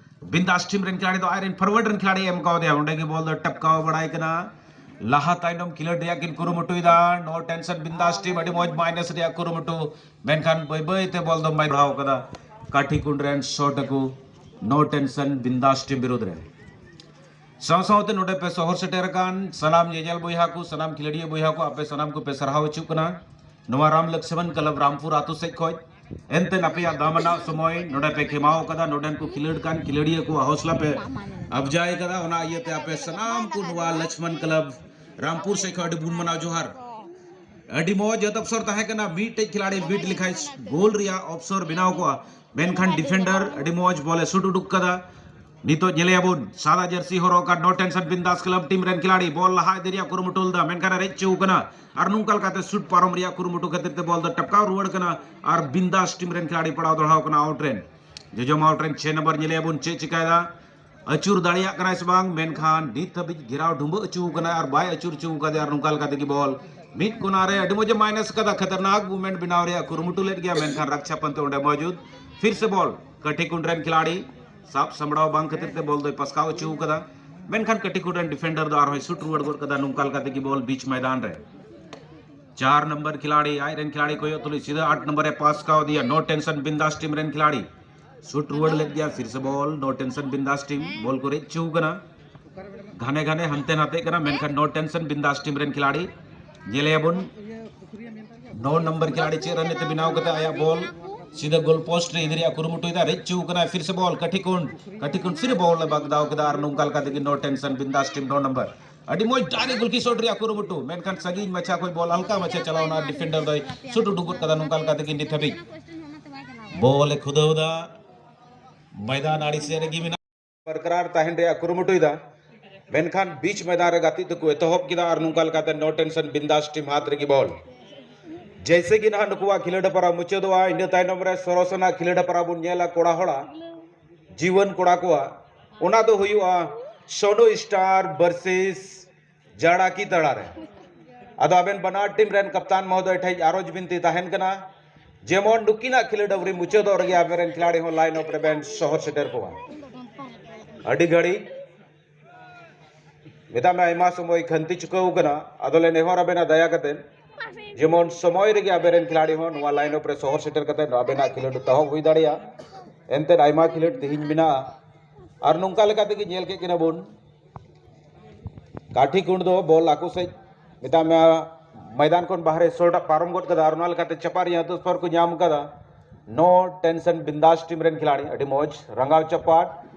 ᱵᱤᱱᱫᱟᱥ ᱴᱤᱢ ᱨᱮᱱ ᱠᱷᱤᱞᱟᱲᱤ ᱫᱚ ᱟᱡ ᱨᱮᱱ ᱯᱷᱚᱨᱣᱟᱨᱰ ᱨᱮᱱ ᱠᱷᱤᱞᱟᱲᱤ ᱮᱢ ᱠᱟᱣᱫᱮᱭᱟ, ᱚᱸᱰᱮ ᱜᱮ ᱵᱚᱞ ᱫᱚ ᱴᱟᱯᱠᱟᱣ ᱵᱟᱲᱟᱭ ᱠᱟᱱᱟ᱾ ᱞᱟᱦᱟ ᱛᱟᱭᱱᱚᱢ ᱠᱷᱮᱞᱳᱰ ᱨᱮᱭᱟᱜ ᱠᱤᱱ ᱠᱩᱨᱩᱢᱩᱴᱩᱭᱮᱫᱟ᱾ ᱱᱳ ᱴᱮᱱᱥᱚᱱ ᱵᱤᱱᱫᱟᱥ ᱴᱤᱢ, ᱟᱹᱰᱤ ᱢᱚᱡᱽ ᱢᱟᱭᱱᱟᱥ ᱨᱮᱭᱟᱜ ᱠᱩᱨᱩᱢᱩᱴᱩ, ᱢᱮᱱᱠᱷᱟᱱ ᱵᱟᱹᱭ ᱵᱟᱹᱭ ᱛᱮ ᱵᱚᱞ ᱫᱚ ᱵᱟᱭ ᱵᱟᱲᱦᱟᱣ ᱠᱟᱫᱟ᱾ ᱠᱟᱴᱷᱤ ᱠᱩᱸᱰ ᱨᱮᱱ ᱥᱚᱴ ᱟᱠᱚ ᱱᱳ ᱴᱮᱱᱥᱚᱱ ᱵᱤᱱᱫᱟᱥ ᱴᱤᱢ ᱵᱤᱨᱩᱫᱽ ᱨᱮ᱾ ᱥᱟᱶ ᱥᱟᱶᱛᱮ ᱱᱚᱰᱮ ᱯᱮ ᱥᱚᱦᱚᱨ ᱥᱮᱴᱮᱨ ᱟᱠᱟᱱ ᱥᱟᱱᱟᱢ ᱧᱮᱧᱮᱞ ᱵᱚᱭᱦᱟ ᱠᱚ, ᱥᱟᱱᱟᱢ ᱠᱷᱮᱞᱳᱰᱤᱭᱟᱹ ᱵᱚᱭᱦᱟ ᱠᱚ, ᱟᱯᱮ ᱥᱟᱱᱟᱢ ᱠᱚᱯᱮ ᱥᱟᱨᱦᱟᱣ ᱦᱚᱪᱚᱜ ᱠᱟᱱᱟ ᱱᱚᱣᱟ ᱨᱟᱢ ᱞᱚᱠᱥᱢᱚᱱ ᱠᱞᱟᱵᱽ ᱨᱟᱢᱯᱩᱨ ᱟᱛᱳ ᱥᱮᱫ ᱠᱷᱚᱱ᱾ ᱮᱱᱛᱮ ᱟᱯᱮᱭᱟᱜ ᱫᱟᱢᱟᱱᱟᱜ ᱥᱚᱢᱚᱭ ᱱᱚᱰᱮ ᱯᱮ ᱠᱷᱮᱢᱟᱣ ᱠᱟᱫᱟ, ᱱᱚᱰᱮᱱ ᱠᱚ ᱠᱷᱮᱞᱳᱰ ᱠᱟᱱ ᱠᱷᱮᱞᱳᱰᱤᱭᱟᱹ ᱠᱚᱣᱟᱜ ᱦᱚᱥᱞᱟ ᱯᱮ ᱟᱵᱡᱟᱭ ᱠᱟᱫᱟ, ᱚᱱᱟ ᱤᱭᱟᱹᱛᱮ ᱟᱯᱮ ᱥᱟᱱᱟᱢ ᱠᱚ ᱱᱚᱣᱟ ᱞᱚᱠᱥᱢᱚᱱ ᱠᱞᱟᱵᱽ ᱨᱟᱢᱯᱩᱨ ᱥᱮᱫ ᱠᱷᱚᱱ ᱟᱹᱰᱤ ᱵᱚᱱ ᱢᱟᱱᱟᱣ ᱡᱚᱦᱟᱨ᱾ ᱟᱹᱰᱤ ᱢᱚᱡᱽ ᱡᱚᱛ ᱚᱯᱥᱚᱨ ᱛᱟᱦᱮᱸ ᱠᱟᱱᱟ, ᱢᱤᱫᱴᱮᱡ ᱠᱷᱤᱞᱟᱲᱤ ᱵᱤᱴ ᱞᱮᱠᱷᱟᱡ ᱜᱳᱞ ᱨᱮᱭᱟᱜ ᱚᱯᱥᱚᱨ ᱵᱮᱱᱟᱣ ᱠᱚᱜᱼᱟ, ᱢᱮᱱᱠᱷᱟᱱ ᱰᱤᱯᱷᱮᱱᱰᱟᱨ ᱟᱹᱰᱤ ᱢᱚᱡᱽ ᱵᱚᱞ ᱮ ᱥᱩᱴ ᱩᱰᱩᱠ ᱠᱟᱫᱟ᱾ ᱱᱤᱛᱚᱜ ᱧᱮᱞᱮᱭᱟᱵᱚᱱ ᱥᱟᱫᱟ ᱡᱟᱹᱨᱥᱤ ᱦᱚᱨᱚᱜ ᱟᱠᱟᱫ ᱱᱳ ᱴᱮᱱᱥᱚᱱ ᱵᱤᱱᱫᱟᱥ ᱠᱞᱟᱵᱽ ᱴᱤᱢ ᱨᱮᱱ ᱠᱷᱤᱞᱟᱲᱤ ᱵᱚᱞ ᱞᱟᱦᱟ ᱤᱫᱤ ᱨᱮᱭᱟᱜ ᱠᱩᱨᱩᱢᱩᱴᱩ ᱞᱮᱫᱟ, ᱢᱮᱱᱠᱷᱟᱱ ᱨᱮᱡ ᱦᱚᱪᱚ ᱠᱟᱱᱟ ᱟᱨ ᱱᱚᱝᱠᱟ ᱞᱮᱠᱟᱛᱮ ᱥᱩᱴ ᱯᱟᱨᱚᱢ ᱨᱮᱭᱟᱜ ᱠᱩᱨᱩᱢᱩᱴᱩ ᱠᱷᱟᱹᱛᱤᱨ ᱛᱮ ᱵᱚᱞ ᱫᱚ ᱴᱟᱯᱠᱟᱣ ᱨᱩᱣᱟᱹᱲ ᱠᱟᱱᱟ ᱟᱨ ᱵᱤᱱᱫᱟᱥ ᱴᱤᱢ ᱨᱮᱱ ᱠᱷᱤᱞᱟᱲᱤ ᱯᱟᱲᱟᱣ ᱫᱚᱲᱦᱟᱣ ᱠᱟᱱᱟ ᱟᱣᱩᱴ ᱨᱮᱱ᱾ ᱡᱚᱡᱚᱢ ᱟᱣᱩᱴ ᱨᱮᱱ ᱪᱷᱮ ᱱᱚᱢᱵᱚᱨ ᱧᱮᱞᱮᱭᱟᱵᱚᱱ ᱪᱮᱫ ᱪᱤᱠᱟᱭᱮᱫᱟ, ᱟᱹᱪᱩᱨ ᱫᱟᱲᱮᱭᱟᱜ ᱠᱟᱱᱟᱭ ᱥᱮ ᱵᱟᱝ, ᱢᱮᱱᱠᱷᱟᱱ ᱱᱤᱛ ᱦᱟᱹᱵᱤᱡ ᱜᱷᱮᱨᱟᱣ ᱰᱷᱩᱢᱵᱟᱹ ᱦᱚᱪᱚ ᱠᱟᱱᱟᱭ ᱟᱨ ᱵᱟᱭ ᱟᱹᱪᱩᱨ ᱦᱚᱪᱚ ᱠᱟᱫᱮᱭᱟ ᱟᱨ ᱱᱚᱝᱠᱟ ᱞᱮᱠᱟ ᱛᱮᱜᱮ ᱵᱚᱞ ᱢᱤᱫ ᱠᱚᱱᱟ ᱨᱮ ᱟᱹᱰᱤ ᱢᱚᱡᱽ ᱮ ᱢᱟᱭᱱᱟᱥ ᱠᱟᱫᱟ, ᱠᱷᱟᱛᱟᱨᱱᱟᱠ ᱢᱩᱵᱷᱢᱮᱱᱴ ᱵᱮᱱᱟᱣ ᱨᱮᱭᱟᱜ ᱠᱩᱨᱩᱢᱩᱴᱩ ᱞᱮᱫ ᱜᱮᱭᱟ, ᱢᱮᱱᱠᱷᱟᱱ ᱨᱟᱠᱪᱷᱟ ᱯᱟᱱᱛᱮ ᱚᱸᱰᱮ ᱢᱚᱡᱩᱫ᱾ ᱯᱷᱤᱨ ᱥᱮ ᱵᱚᱞ ᱠᱟᱹᱴᱷᱤ ᱠᱩᱸᱰ ᱨᱮᱱ ᱠᱷᱤᱞᱟᱲᱤ ᱥᱟᱵ ᱥᱟᱢᱵᱲᱟᱣ ᱵᱟᱝ ᱠᱷᱟᱹᱛᱤᱨ ᱛᱮ ᱵᱚᱞ ᱫᱚᱭ ᱯᱟᱥᱠᱟᱣ ᱦᱚᱪᱚ ᱠᱟᱫᱟ, ᱢᱮᱱᱠᱷᱟᱱ ᱠᱟᱹᱴᱷᱤ ᱠᱩᱸᱰ ᱨᱮᱱ ᱰᱤᱯᱷᱮᱱᱰᱟᱨ ᱫᱚ ᱟᱨᱦᱚᱸᱭ ᱥᱩᱴ ᱨᱩᱣᱟᱹᱲ ᱜᱚᱫ ᱠᱟᱫᱟ ᱱᱚᱝᱠᱟ ᱞᱮᱠᱟ ᱛᱮᱜᱮ ᱵᱚᱞ ᱵᱤᱪ ᱢᱚᱭᱫᱟᱱ ᱨᱮ᱾ ᱪᱟᱨ ᱱᱚᱢᱵᱚᱨ ᱠᱷᱤᱞᱟᱲᱤ ᱟᱡ ᱨᱮᱱ ᱠᱷᱤᱞᱟᱲᱤ ᱠᱚᱭᱚᱜ ᱛᱩᱞᱩᱡ ᱥᱤᱫᱷᱟᱹ ᱟᱴ ᱱᱚᱢᱵᱚᱨ ᱮ ᱯᱟᱥ ᱠᱟᱣᱫᱤᱭᱟ ᱱᱳ ᱴᱮᱱᱥᱚᱱ ᱵᱤᱱᱫᱟᱥ ᱴᱤᱢ ᱨᱮᱱ ᱠᱷᱤᱞᱟᱲᱤ᱾ ᱥᱩᱴ ᱨᱩᱣᱟᱹᱲ ᱞᱮᱫ ᱜᱮᱭᱟ, ᱯᱷᱤᱨ ᱥᱮ ᱵᱚᱞ ᱱᱳ ᱴᱮᱱᱥᱚᱱ ᱵᱤᱱᱫᱟᱥ ᱴᱤᱢ ᱵᱚᱞ ᱠᱚ ᱨᱮᱡ ᱦᱚᱪᱚ ᱠᱟᱱᱟ᱾ ᱜᱷᱟᱱᱮ ᱜᱷᱟᱱᱮ ᱦᱟᱱᱛᱮ ᱱᱟᱛᱮᱜ ᱠᱟᱱᱟ, ᱢᱮᱱᱠᱷᱟᱱ ᱱᱳ ᱴᱮᱱᱥᱚᱱ ᱵᱤᱱᱫᱟᱥ ᱴᱤᱢ ᱨᱮᱱ ᱠᱷᱤᱞᱟᱲᱤ ᱧᱮᱞᱮᱭᱟᱵᱚᱱ ᱱᱚ ᱱᱚᱢᱵᱚᱨ ᱠᱷᱤᱞᱟᱲᱤ ᱪᱮᱫ ᱨᱟᱱᱤᱛᱤ ᱵᱮᱱᱟᱣ ᱠᱟᱛᱮ ᱟᱭᱟᱜ ᱵᱚᱞ ᱥᱤᱫᱷᱟᱹ ᱜᱳᱞ ᱯᱳᱥᱴ ᱨᱮ ᱤᱫᱤ ᱨᱮᱭᱟᱜ ᱠᱩᱨᱩᱢᱩᱴᱩᱭᱮᱫᱟ, ᱨᱮᱡ ᱦᱚᱪᱚ ᱠᱟᱱᱟᱭ, ᱯᱷᱤᱨ ᱥᱮ ᱵᱚᱞ ᱠᱟᱹᱴᱷᱤ ᱠᱩᱸᱰ, ᱠᱟᱹᱴᱷᱤ ᱠᱩᱸᱰ ᱯᱷᱤᱨ ᱵᱚᱞ ᱮ ᱵᱟᱜᱫᱟᱣ ᱠᱮᱫᱟ ᱟᱨ ᱱᱚᱝᱠᱟ ᱞᱮᱠᱟ ᱛᱮᱜᱮ ᱱᱳ ᱴᱮᱱᱥᱚᱱ ᱵᱤᱱᱫᱟᱥ ᱴᱤᱢ ᱱᱚ ᱱᱚᱢᱵᱚᱨ᱾ ᱟᱹᱰᱤ ᱢᱚᱡᱽ ᱰᱟᱭᱨᱮᱠᱴ ᱜᱳᱞᱠᱤ ᱥᱚᱴ ᱨᱮᱭᱟᱜ ᱠᱩᱨᱩᱢᱩᱴᱩ, ᱢᱮᱱᱠᱷᱟᱱ ᱥᱟᱺᱜᱤᱧ ᱢᱟᱪᱷᱟ ᱠᱷᱚᱱ ᱵᱚᱞ ᱦᱟᱞᱠᱟ ᱢᱟᱪᱷᱟ ᱪᱟᱞᱟᱣ ᱮᱱᱟ, ᱰᱤᱯᱷᱮᱱᱰᱟᱨ ᱫᱚᱭ ᱥᱩᱴ ᱩᱰᱩᱠ ᱜᱚᱫ ᱠᱟᱫᱟ ᱱᱚᱝᱠᱟ ᱞᱮᱠᱟ ᱛᱮᱜᱮ ᱱᱤᱛ ᱦᱟᱹᱵᱤᱡ ᱵᱚᱞ ᱮ ᱠᱷᱩᱫᱟᱹᱣ ᱮᱫᱟ᱾ ᱢᱚᱭᱫᱟᱱ ᱟᱹᱲᱤ ᱥᱮᱫ ᱨᱮᱜᱮ ᱢᱮᱱᱟᱜ ᱵᱚᱨᱠᱟᱨᱟᱨ ᱛᱟᱦᱮᱱ ᱨᱮᱭᱟᱜ ᱠᱩᱨᱩᱢᱩᱴᱩᱭᱮᱫᱟ, ᱢᱮᱱᱠᱷᱟᱱ ᱵᱤᱪ ᱢᱚᱭᱫᱟᱱ ᱨᱮ ᱜᱟᱛᱮᱜ ᱫᱚᱠᱚ ᱮᱛᱚᱦᱚᱵ ᱠᱮᱫᱟ ᱟᱨ ᱱᱚᱝᱠᱟ ᱞᱮᱠᱟᱛᱮ ᱱᱳ ᱴᱮᱱᱥᱚᱱ ᱵᱤᱱᱫᱟᱥ ᱴᱤᱢ ᱦᱟᱛ ᱨᱮᱜᱮ ᱵᱚᱞ᱾ ᱡᱮᱭᱥᱮ ᱜᱮ ᱱᱟᱦᱟᱜ ᱱᱩᱠᱩᱣᱟᱜ ᱠᱷᱮᱞᱳᱰ ᱦᱮᱯᱨᱟᱣ ᱢᱩᱪᱟᱹᱫᱚᱜᱼᱟ, ᱤᱱᱟᱹ ᱛᱟᱭᱱᱚᱢ ᱨᱮ ᱥᱚᱨᱚᱥ ᱟᱱᱟᱜ ᱠᱷᱮᱞᱳᱰ ᱦᱮᱯᱨᱟᱣ ᱵᱚᱱ ᱧᱮᱞᱟ ᱠᱚᱲᱟ ᱦᱚᱲᱟᱜ ᱡᱤᱣᱟᱹᱱ ᱠᱚᱲᱟ ᱠᱚᱣᱟᱜ, ᱚᱱᱟ ᱫᱚ ᱦᱩᱭᱩᱜᱼᱟ ᱥᱳᱱᱩ ᱥᱴᱟᱨ ᱵᱷᱟᱨᱥᱮᱥ ᱡᱟᱲᱟᱠᱤ ᱛᱟᱲᱟᱨᱮ᱾ ᱟᱫᱚ ᱟᱵᱮᱱ ᱵᱟᱱᱟᱨ ᱴᱤᱢ ᱨᱮᱱ ᱠᱟᱯᱛᱟᱱ ᱢᱚᱦᱳᱫᱚᱭ ᱴᱷᱮᱱ ᱟᱨᱚᱡᱽ ᱵᱤᱱᱛᱤ ᱛᱟᱦᱮᱱ ᱠᱟᱱᱟ, ᱡᱮᱢᱚᱱ ᱱᱩᱠᱤᱱᱟᱜ ᱠᱷᱮᱞᱳᱰ ᱟᱹᱣᱨᱤ ᱢᱩᱪᱟᱹᱫᱚᱜ ᱨᱮᱜᱮ ᱟᱵᱮᱱ ᱨᱮᱱ ᱠᱷᱤᱞᱟᱲᱤ ᱦᱚᱸ ᱞᱟᱭᱤᱱ ᱟᱯ ᱨᱮᱵᱮᱱ ᱥᱚᱦᱚᱨ ᱥᱮᱴᱮᱨ ᱠᱚᱣᱟ᱾ ᱟᱹᱰᱤ ᱜᱷᱟᱹᱲᱤ ᱢᱮᱛᱟᱜ ᱢᱮ ᱟᱭᱢᱟ ᱥᱚᱢᱚᱭ ᱠᱷᱟᱱᱛᱤ ᱪᱩᱠᱟᱹᱣ ᱠᱟᱱᱟ᱾ ᱟᱫᱚ ᱞᱮ ᱱᱮᱦᱚᱨ ᱟᱵᱮᱱᱟ ᱫᱟᱭᱟ ᱠᱟᱛᱮ ᱡᱮᱢᱚᱱ ᱥᱚᱢᱚᱭ ᱨᱮᱜᱮ ᱟᱵᱮᱱ ᱨᱮᱱ ᱠᱷᱤᱞᱟᱲᱤ ᱦᱚᱸ ᱱᱚᱣᱟ ᱞᱟᱭᱤᱱ ᱟᱯ ᱨᱮ ᱥᱚᱦᱚᱨ ᱥᱮᱴᱮᱨ ᱠᱟᱛᱮ ᱟᱵᱮᱱᱟᱜ ᱠᱷᱮᱞᱳᱰ ᱛᱟᱦᱚᱵ ᱦᱩᱭ ᱫᱟᱲᱮᱭᱟᱜᱼᱟ᱾ ᱮᱱᱛᱮᱫ ᱟᱭᱢᱟ ᱠᱷᱮᱞᱳᱰ ᱛᱮᱦᱮᱧ ᱢᱮᱱᱟᱜᱼᱟ ᱟᱨ ᱱᱚᱝᱠᱟ ᱞᱮᱠᱟ ᱛᱮᱜᱮ ᱧᱮᱞ ᱠᱮᱫ ᱠᱤᱱᱟ ᱵᱚᱱ ᱠᱟᱴᱷᱤ ᱠᱩᱸᱰ ᱫᱚ ᱵᱚᱞ ᱟᱠᱚ ᱥᱮᱫ ᱢᱮᱛᱟᱜ ᱢᱮ ᱢᱚᱭᱫᱟᱱ ᱠᱷᱚᱱ ᱵᱟᱦᱨᱮ ᱥᱚᱴ ᱯᱟᱨᱚᱢ ᱜᱚᱫ ᱠᱟᱫᱟ ᱟᱨ ᱚᱱᱟ ᱞᱮᱠᱟᱛᱮ ᱪᱟᱯᱟ ᱨᱮᱭᱟᱜ ᱫᱩᱥᱯᱚᱨ ᱠᱚ ᱧᱟᱢ ᱠᱟᱫᱟ᱾ ᱱᱳ ᱴᱮᱱᱥᱚᱱ ᱵᱤᱱᱫᱟᱥ ᱴᱤᱢ ᱨᱮᱱ ᱠᱷᱤᱞᱟᱲᱤ ᱟᱹᱰᱤ ᱢᱚᱡᱽ ᱨᱟᱸᱜᱟᱣ ᱪᱟᱯᱟᱫ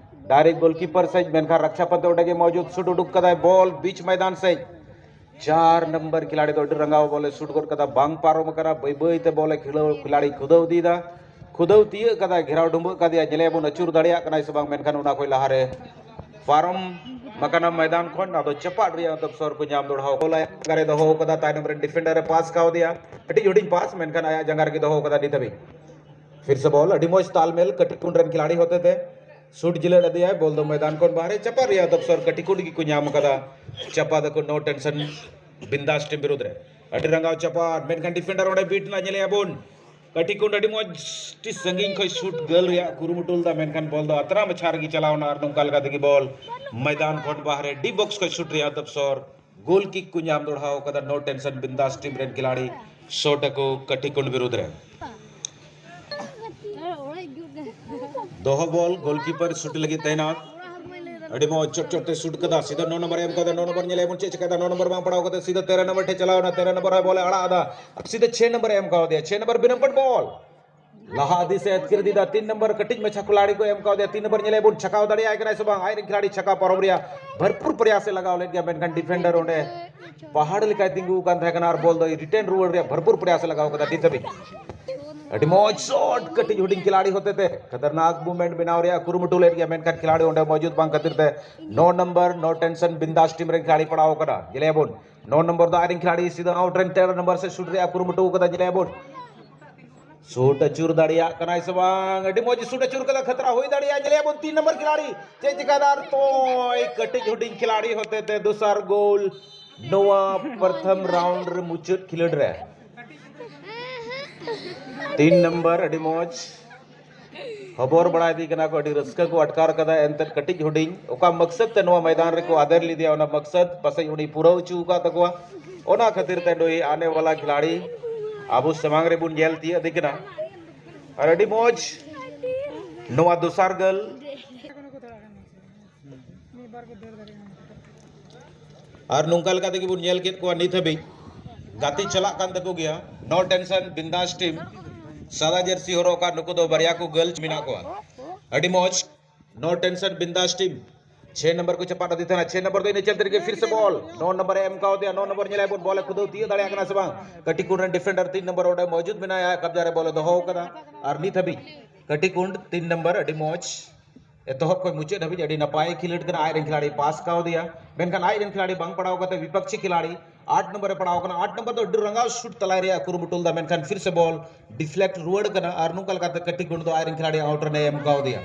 ᱰᱟᱭᱨᱮᱠᱴ ᱜᱳᱞᱠᱤᱯᱟᱨ ᱥᱮᱫ, ᱢᱮᱱᱠᱷᱟᱱ ᱨᱟᱠᱪᱷᱟ ᱯᱟᱱᱛᱮ ᱚᱸᱰᱮ ᱜᱮ ᱢᱚᱡᱩᱫ ᱥᱩᱴ ᱩᱰᱩᱠ ᱠᱟᱫᱟᱭ ᱵᱚᱞ ᱵᱤᱪ ᱢᱚᱭᱫᱟᱱ ᱥᱮᱫ᱾ ᱪᱟᱨ ᱱᱚᱢᱵᱚᱨ ᱠᱷᱤᱞᱟᱲᱤ ᱫᱚ ᱟᱹᱰᱤ ᱨᱟᱸᱜᱟᱣ ᱵᱚᱞᱮ ᱥᱩᱴ ᱜᱚᱫ ᱠᱟᱫᱟ, ᱵᱟᱝ ᱯᱟᱨᱚᱢ ᱟᱠᱟᱱᱟ, ᱵᱟᱹᱭ ᱵᱟᱹᱭ ᱛᱮ ᱵᱚᱞᱮ ᱠᱷᱤᱞᱟᱹᱣ ᱠᱷᱤᱞᱟᱲᱤ ᱠᱷᱩᱫᱟᱹᱣ ᱤᱫᱤᱭᱮᱫᱟ᱾ ᱠᱷᱩᱫᱟᱹᱣ ᱛᱤᱭᱟᱹᱜ ᱠᱟᱫᱟᱭ, ᱜᱷᱮᱨᱟᱣ ᱰᱩᱢᱵᱟᱹᱜ ᱠᱟᱫᱮᱭᱟ, ᱧᱮᱞᱮᱭᱟᱵᱚᱱ ᱟᱹᱪᱩᱨ ᱫᱟᱲᱮᱭᱟᱜ ᱠᱟᱱᱟᱭ ᱥᱮ ᱵᱟᱝ, ᱢᱮᱱᱠᱷᱟᱱ ᱚᱱᱟ ᱠᱷᱚᱱ ᱞᱟᱦᱟᱨᱮ ᱯᱟᱨᱚᱢ ᱟᱠᱟᱱᱟ ᱢᱚᱭᱫᱟᱱ ᱠᱷᱚᱱ᱾ ᱟᱫᱚ ᱪᱟᱯᱟᱫ ᱨᱮᱭᱟᱜ ᱚᱛᱚᱵᱥᱚᱨ ᱠᱚ ᱧᱟᱢ ᱫᱚᱲᱦᱟᱣ ᱠᱚ ᱞᱟᱭᱟ᱾ ᱡᱟᱸᱜᱟ ᱨᱮ ᱫᱚᱦᱚ ᱠᱟᱫᱟ, ᱛᱟᱭᱱᱚᱢ ᱨᱮᱱ ᱰᱤᱯᱷᱮᱱᱰᱟᱨ ᱮ ᱯᱟᱥ ᱠᱟᱣᱫᱮᱭᱟ, ᱠᱟᱹᱴᱤᱡ ᱦᱩᱰᱤᱧ ᱯᱟᱥ, ᱢᱮᱱᱠᱷᱟᱱ ᱟᱭᱟᱜ ᱡᱟᱸᱜᱟ ᱨᱮᱜᱮ ᱫᱚᱦᱚ ᱠᱟᱫᱟ ᱱᱤᱛ ᱦᱟᱹᱵᱤᱡ᱾ ᱯᱷᱤᱨ ᱥᱮ ᱵᱚᱞ, ᱟᱹᱰᱤ ᱢᱚᱡᱽ ᱛᱟᱞᱢᱮᱞ ᱠᱟᱹᱴᱤᱡ ᱠᱩᱱ ᱨᱮᱱ ᱠᱷᱤᱞᱟᱲᱤ ᱦᱚᱛᱮ ᱛᱮ ᱥᱩᱴ ᱡᱤᱞᱟᱹᱲ ᱟᱫᱮᱭᱟᱭ, ᱵᱚᱞ ᱫᱚ ᱢᱚᱭᱫᱟᱱ ᱠᱷᱚᱱ ᱵᱟᱦᱨᱮ᱾ ᱪᱟᱯᱟᱫ ᱨᱮᱭᱟᱜ ᱚᱛᱚᱵᱥᱚᱨ ᱠᱟᱹᱴᱤᱡ ᱠᱩᱱ ᱜᱮᱠᱚ ᱧᱟᱢ ᱠᱟᱫᱟ, ᱪᱟᱯᱟᱫ ᱟᱠᱚ ᱱᱳ ᱴᱮᱱᱥᱚᱱ ᱵᱤᱱᱫᱟᱥ ᱴᱤᱢ ᱵᱤᱨᱩᱫᱷ ᱨᱮ᱾ ᱟᱹᱰᱤ ᱨᱟᱸᱜᱟᱣ ᱪᱟᱯᱟᱫ, ᱢᱮᱱᱠᱷᱟᱱ ᱰᱤᱯᱷᱮᱱᱰᱟᱨ ᱚᱸᱰᱮ ᱵᱤᱴ ᱮᱱᱟ, ᱧᱮᱞᱮᱭᱟ ᱵᱚᱱ ᱠᱟᱹᱴᱤᱡ ᱠᱩᱱ ᱟᱹᱰᱤ ᱢᱚᱡᱽ ᱴᱤ ᱥᱟᱺᱜᱤᱧ ᱠᱷᱚᱱ ᱥᱩᱴ ᱜᱳᱞ ᱨᱮᱭᱟᱜ ᱠᱩᱨᱩᱢᱩᱴᱩ ᱞᱮᱫᱟ, ᱢᱮᱱᱠᱷᱟᱱ ᱵᱚᱞ ᱫᱚ ᱟᱛᱨᱟ ᱢᱟᱪᱷᱟ ᱨᱮᱜᱮ ᱪᱟᱞᱟᱣ ᱮᱱᱟ ᱟᱨ ᱱᱚᱝᱠᱟ ᱞᱮᱠᱟ ᱛᱮᱜᱮ ᱵᱚᱞ ᱢᱚᱭᱫᱟᱱ ᱠᱷᱚᱱ ᱵᱟᱦᱨᱮ᱾ ᱰᱤ ᱵᱚᱠᱥ ᱠᱷᱚᱱ ᱥᱩᱴ ᱨᱮᱭᱟᱜ ᱚᱛᱚᱵᱥᱚᱨ, ᱜᱳᱞ ᱠᱤᱠ ᱠᱚ ᱧᱟᱢ ᱫᱚᱲᱦᱟᱣ ᱠᱟᱫᱟ ᱱᱳ ᱴᱮᱱᱥᱚᱱ ᱵᱤᱱᱫᱟᱥ ᱴᱤᱢ ᱨᱮᱱ ᱠᱷᱤᱞᱟᱲᱤ᱾ ᱥᱚᱴ ᱟᱠᱚ ᱠᱟᱹᱴᱤᱡ ᱠᱩᱱ ᱵᱤᱨᱩᱫᱷ ᱨᱮ᱾ ᱫᱚᱦᱚ ᱵᱚᱞ ᱜᱳᱞᱠᱤᱯᱟᱨ ᱥᱩᱴ ᱞᱟᱹᱜᱤᱫ ᱛᱟᱦᱮᱱᱟ᱾ ᱟᱹᱰᱤ ᱢᱚᱡᱽ ᱪᱚᱴ ᱪᱚᱴ ᱛᱮ ᱥᱩᱴ ᱠᱟᱫᱟ, ᱥᱤᱫᱷᱟ ᱱᱚ ᱱᱚᱢᱵᱚᱨ ᱮ ᱮᱢ ᱠᱟᱣᱫᱟ᱾ ᱱᱚ ᱱᱚᱢᱵᱚᱨ ᱧᱮᱞᱮᱭᱟ ᱵᱚᱱ ᱪᱮᱫ ᱪᱮᱠᱟᱭᱫᱟ, ᱱᱚ ᱱᱚᱢᱵᱚᱨ ᱵᱟᱝ ᱯᱟᱲᱟᱣ ᱠᱟᱛᱮ ᱥᱤᱫᱷᱟ ᱛᱮᱨᱚ ᱱᱚᱢᱵᱚᱨ ᱴᱷᱮᱱ ᱪᱟᱞᱟᱣ ᱮᱱᱟ, ᱛᱮᱨᱚ ᱱᱚᱢᱵᱚᱨ ᱦᱚᱸᱭ ᱵᱚᱞ ᱮ ᱟᱲᱟᱜ ᱟᱫᱟ, ᱥᱤᱫᱷᱟ ᱪᱷᱮ ᱱᱚᱢᱵᱚᱨ ᱮ ᱮᱢ ᱠᱟᱣᱫᱮᱭᱟ, ᱪᱷᱮ ᱱᱚᱢᱵᱚᱨ ᱵᱤᱱᱟᱢᱯᱟᱴ ᱵᱚᱞ᱾ ᱞᱟᱦᱟ ᱤᱫᱤ ᱥᱮ ᱟᱹᱛᱠᱤᱨ ᱤᱫᱤᱭᱮᱫᱟ, ᱛᱤᱱ ᱱᱚᱢᱵᱚᱨ ᱠᱟᱹᱴᱤᱡ ᱢᱟᱪᱷᱟ ᱠᱷᱤᱞᱟᱲᱤ ᱠᱚ ᱮᱢ ᱠᱟᱣᱫᱮᱭᱟ, ᱛᱤᱱ ᱱᱚᱢᱵᱚᱨ ᱧᱮᱞᱮᱭᱟ ᱵᱚᱱ ᱪᱷᱟᱠᱟᱣ ᱫᱟᱲᱮᱭᱟᱭ ᱠᱟᱱᱟᱭ ᱥᱮ ᱵᱟᱝ, ᱟᱡ ᱨᱮᱱ ᱠᱷᱤᱞᱟᱲᱤ ᱪᱷᱟᱠᱟᱣ ᱯᱟᱨᱚᱢ ᱨᱮᱭᱟᱜ ᱵᱷᱚᱨᱯᱩᱨ ᱯᱨᱚᱭᱟᱥ ᱮ ᱞᱟᱜᱟᱣ ᱞᱮᱫ ᱜᱮᱭᱟ, ᱢᱮᱱᱠᱷᱟᱱ ᱰᱤᱯᱷᱮᱱᱰᱟᱨ ᱚᱸᱰᱮ ᱯᱟᱦᱟᱲ ᱞᱮᱠᱟᱭ ᱛᱤᱸᱜᱩ ᱟᱠᱟᱱ ᱛᱟᱦᱮᱸ ᱠᱟᱱᱟ ᱟᱨ ᱵᱚᱞ ᱫᱚᱭ ᱨᱤᱴᱟᱨᱱ ᱨᱩᱣᱟᱹᱲ ᱨᱮᱭᱟᱜ ᱵᱷᱚᱨᱯᱩᱨ ᱯᱨᱚᱭᱟᱥ ᱮ ᱞᱟᱜᱟᱣ ᱠᱟᱫᱟ ᱱᱤᱛ ᱦᱟᱹᱵᱤᱡ᱾ ᱟᱹᱰᱤ ᱢᱚᱡᱽ ᱥᱚᱴ ᱠᱟᱹᱴᱤᱡ ᱦᱩᱰᱤᱧ ᱠᱷᱤᱞᱟᱲᱤ ᱦᱚᱛᱮ ᱛᱮ ᱠᱷᱟᱛᱟᱨᱱᱟᱠ ᱢᱩᱵᱷᱢᱮᱱᱴ ᱵᱮᱱᱟᱣ ᱨᱮᱭᱟᱜ ᱠᱩᱨᱩᱢᱩᱴᱩ ᱞᱮᱫ ᱜᱮᱭᱟ, ᱢᱮᱱᱠᱷᱟᱱ ᱠᱷᱤᱞᱟᱲᱤ ᱚᱸᱰᱮ ᱢᱚᱡᱩᱫ ᱵᱟᱝ ᱠᱷᱟᱹᱛᱤᱨ ᱛᱮ ᱱᱚ ᱱᱚᱢᱵᱚᱨ ᱱᱳ ᱴᱮᱱᱥᱚᱱ ᱵᱤᱱᱫᱟᱥ ᱴᱤᱢ ᱨᱮᱱ ᱠᱷᱤᱞᱟᱲᱤ ᱯᱟᱲᱟᱣ ᱟᱠᱟᱱᱟ᱾ ᱧᱮᱞᱮᱭᱟᱵᱚᱱ ᱱᱚ ᱱᱚᱢᱵᱚᱨ ᱫᱚ ᱟᱡ ᱨᱮᱱ ᱠᱷᱤᱞᱟᱲᱤ ᱥᱤᱫᱷᱟ ᱟᱣᱩᱴ ᱨᱮᱱ ᱛᱮᱨᱚ ᱱᱚᱢᱵᱚᱨ ᱥᱮ ᱥᱩᱴ ᱨᱮᱭᱟᱜ ᱠᱩᱨᱩᱢᱩᱴᱩ ᱟᱠᱟᱫᱟ᱾ ᱧᱮᱞᱮᱭᱟᱵᱚᱱ ᱥᱩᱴ ᱟᱹᱪᱩᱨ ᱫᱟᱲᱮᱭᱟᱜ ᱠᱟᱱᱟᱭ ᱥᱮ ᱵᱟᱝ? ᱟᱹᱰᱤ ᱢᱚᱡᱽ ᱥᱩᱴ ᱟᱹᱪᱩᱨ ᱠᱟᱫᱟ, ᱠᱷᱟᱛᱨᱟ ᱦᱩᱭ ᱫᱟᱲᱮᱭᱟᱜᱼᱟ᱾ ᱧᱮᱞᱮᱭᱟᱵᱚᱱ ᱛᱤᱱ ᱱᱚᱢᱵᱚᱨ ᱠᱷᱤᱞᱟᱲᱤ ᱪᱮᱫ ᱪᱤᱠᱟᱹᱭᱫᱟ, ᱟᱨ ᱛᱚᱭ ᱠᱟᱹᱴᱤᱡ ᱦᱩᱰᱤᱧ ᱠᱷᱤᱞᱟᱲᱤ ᱦᱚᱛᱮ ᱛᱮ ᱫᱚᱥᱟᱨ ᱜᱳᱞ ᱱᱚᱣᱟ ᱯᱨᱚᱛᱷᱚᱢ ᱨᱟᱣᱩᱱᱰ ᱨᱮ ᱢᱩᱪᱟᱹᱫ ᱠᱷᱮᱞᱳᱰ ᱨᱮ᱾ ᱛᱤᱱ ᱱᱚᱢᱵᱚᱨ, ᱟᱹᱰᱤ ᱢᱚᱡᱽ᱾ ᱦᱚᱵᱚᱨ ᱵᱟᱲᱟ ᱤᱫᱤ ᱠᱟᱱᱟ ᱠᱚ, ᱟᱹᱰᱤ ᱨᱟᱹᱥᱠᱟᱹ ᱠᱚ ᱟᱴᱠᱟᱨ ᱠᱟᱫᱟ᱾ ᱮᱱᱛᱮᱫ ᱠᱟᱹᱴᱤᱡ ᱦᱩᱰᱤᱧ ᱚᱠᱟ ᱢᱚᱠᱥᱚᱫ ᱛᱮ ᱱᱚᱣᱟ ᱢᱚᱭᱫᱟᱱ ᱨᱮᱠᱚ ᱟᱫᱮᱨ ᱞᱮᱫᱮᱭᱟ, ᱚᱱᱟ ᱢᱚᱠᱥᱚᱫ ᱯᱟᱥᱮᱡ ᱩᱱᱤ ᱯᱩᱨᱟᱹᱣ ᱦᱚᱪᱚ ᱟᱠᱟᱫ ᱛᱟᱠᱚᱣᱟ᱾ ᱚᱱᱟ ᱠᱷᱟᱹᱛᱤᱨ ᱛᱮ ᱱᱩᱭ ᱟᱱᱮ ᱣᱟᱞᱟ ᱠᱷᱤᱞᱟᱲᱤ ᱟᱵᱚ ᱥᱟᱢᱟᱝ ᱨᱮᱵᱚᱱ ᱧᱮᱞ ᱛᱤᱭᱟᱹᱜ ᱮᱫᱮ ᱠᱟᱱᱟ᱾ ᱟᱨ ᱟᱹᱰᱤ ᱢᱚᱡᱽ ᱱᱚᱣᱟ ᱫᱚᱥᱟᱨ ᱜᱳᱞ᱾ ᱟᱨ ᱱᱚᱝᱠᱟ ᱞᱮᱠᱟ ᱛᱮᱜᱮ ᱵᱚᱱ ᱧᱮᱞ ᱠᱮᱫ ᱠᱚᱣᱟ ᱱᱤᱛ ᱦᱟᱹᱵᱤᱡ ᱜᱟᱛᱮ ᱪᱟᱞᱟᱜ ᱠᱟᱱ ᱛᱟᱠᱚ ᱜᱮᱭᱟ᱾ ᱱᱳ ᱴᱮᱱᱥᱚᱱ ᱵᱤᱱᱫᱟᱥ ᱴᱤᱢ, ᱥᱟᱫᱟ ᱡᱟᱹᱨᱥᱤ ᱦᱚᱨᱚᱜ ᱟᱠᱟᱫ ᱱᱩᱠᱩ ᱫᱚ ᱵᱟᱨᱭᱟ ᱠᱚ ᱜᱳᱞ ᱢᱮᱱᱟᱜ ᱠᱚᱣᱟ᱾ ᱟᱹᱰᱤ ᱢᱚᱡᱽ, ᱱᱳ ᱴᱮᱱᱥᱚᱱ ᱵᱤᱱᱫᱟᱥ ᱴᱤᱢ᱾ ᱪᱷᱮ ᱱᱚᱢᱵᱚᱨ ᱠᱚ ᱪᱟᱯᱟᱫ ᱟᱫᱮ ᱛᱟᱦᱮᱱᱟ᱾ ᱪᱷᱮ ᱱᱚᱢᱵᱚᱨ ᱫᱚ ᱤᱱᱟᱹ ᱪᱟᱞᱛᱮ ᱨᱮᱜᱮ ᱯᱷᱤᱨ ᱥᱮ ᱵᱚᱞ ᱱᱚ ᱱᱚᱢᱵᱚᱨ ᱮ ᱮᱢ ᱠᱟᱣᱫᱮᱭᱟ᱾ ᱱᱚ ᱱᱚᱢᱵᱚᱨ ᱧᱮᱞᱟᱭ ᱵᱚᱱ ᱵᱚᱞ ᱮ ᱠᱷᱩᱫᱟᱹᱣ ᱛᱤᱭᱟᱹᱜ ᱫᱟᱲᱮᱭᱟᱜ ᱠᱟᱱᱟ ᱥᱮ ᱵᱟᱝ᱾ ᱠᱟᱹᱴᱤᱠᱩᱱ ᱨᱮᱱ ᱰᱤᱯᱷᱮᱱᱰᱟᱨ ᱛᱤᱱ ᱱᱚᱢᱵᱚᱨ ᱚᱸᱰᱮ ᱢᱚᱡᱩᱫ ᱢᱮᱱᱟᱭᱟ, ᱠᱟᱵᱡᱟ ᱨᱮ ᱵᱚᱞ ᱮ ᱫᱚᱦᱚ ᱟᱠᱟᱫᱟ᱾ ᱟᱨ ᱱᱤᱛ ᱦᱟᱹᱵᱤᱡ ᱠᱟᱹᱴᱤᱠᱩᱱᱰ ᱛᱤᱱ ᱱᱚᱢᱵᱚᱨ ᱟᱹᱰᱤ ᱢᱚᱡᱽ ᱮᱛᱚᱦᱚᱵ ᱠᱷᱚᱱ ᱢᱩᱪᱟᱹᱫ ᱦᱟᱹᱵᱤᱡ ᱟᱹᱰᱤ ᱱᱟᱯᱟᱭ ᱠᱷᱮᱞᱳᱰ ᱠᱟᱱᱟ᱾ ᱟᱡ ᱨᱮᱱ ᱠᱷᱤᱞᱟᱲᱤ ᱯᱟᱥ ᱠᱟᱣᱫᱮᱭᱟ, ᱢᱮᱱᱠᱷᱟᱱ ᱟᱡ ᱨᱮᱱ ᱠᱷᱤᱞᱟᱲᱤ ᱵᱟᱝ ᱯᱟᱲᱟᱣ ᱠᱟᱛᱮ ᱵᱤᱯᱚᱠᱥᱤ ᱠᱷᱤᱞᱟᱲᱤ ᱟᱴ ᱱᱚᱢᱵᱚᱨ ᱮ ᱯᱟᱲᱟᱣ ᱠᱟᱱᱟ᱾ ᱟᱴ ᱱᱚᱢᱵᱚᱨ ᱫᱚ ᱟᱹᱰᱤ ᱨᱟᱸᱜᱟᱣ ᱥᱩᱴ ᱛᱟᱞᱟᱭ ᱨᱮᱭᱟᱜ ᱠᱩᱨᱩᱢᱩᱴᱩ ᱞᱮᱫᱟ, ᱢᱮᱱᱠᱷᱟᱱ ᱯᱷᱤᱨ ᱥᱮ ᱵᱚᱞ ᱰᱤᱯᱷᱞᱮᱠᱴ ᱨᱩᱣᱟᱹᱲ ᱠᱟᱱᱟ ᱟᱨ ᱱᱚᱝᱠᱟ ᱞᱮᱠᱟᱛᱮ ᱠᱟᱹᱴᱤᱠᱩᱱᱰ ᱫᱚ ᱟᱡ ᱨᱮᱱ ᱠᱷᱤᱞᱟᱲᱤ ᱟᱣᱩᱴ ᱨᱮᱱᱮ ᱮᱢ ᱠᱟᱣᱫᱮᱭᱟ᱾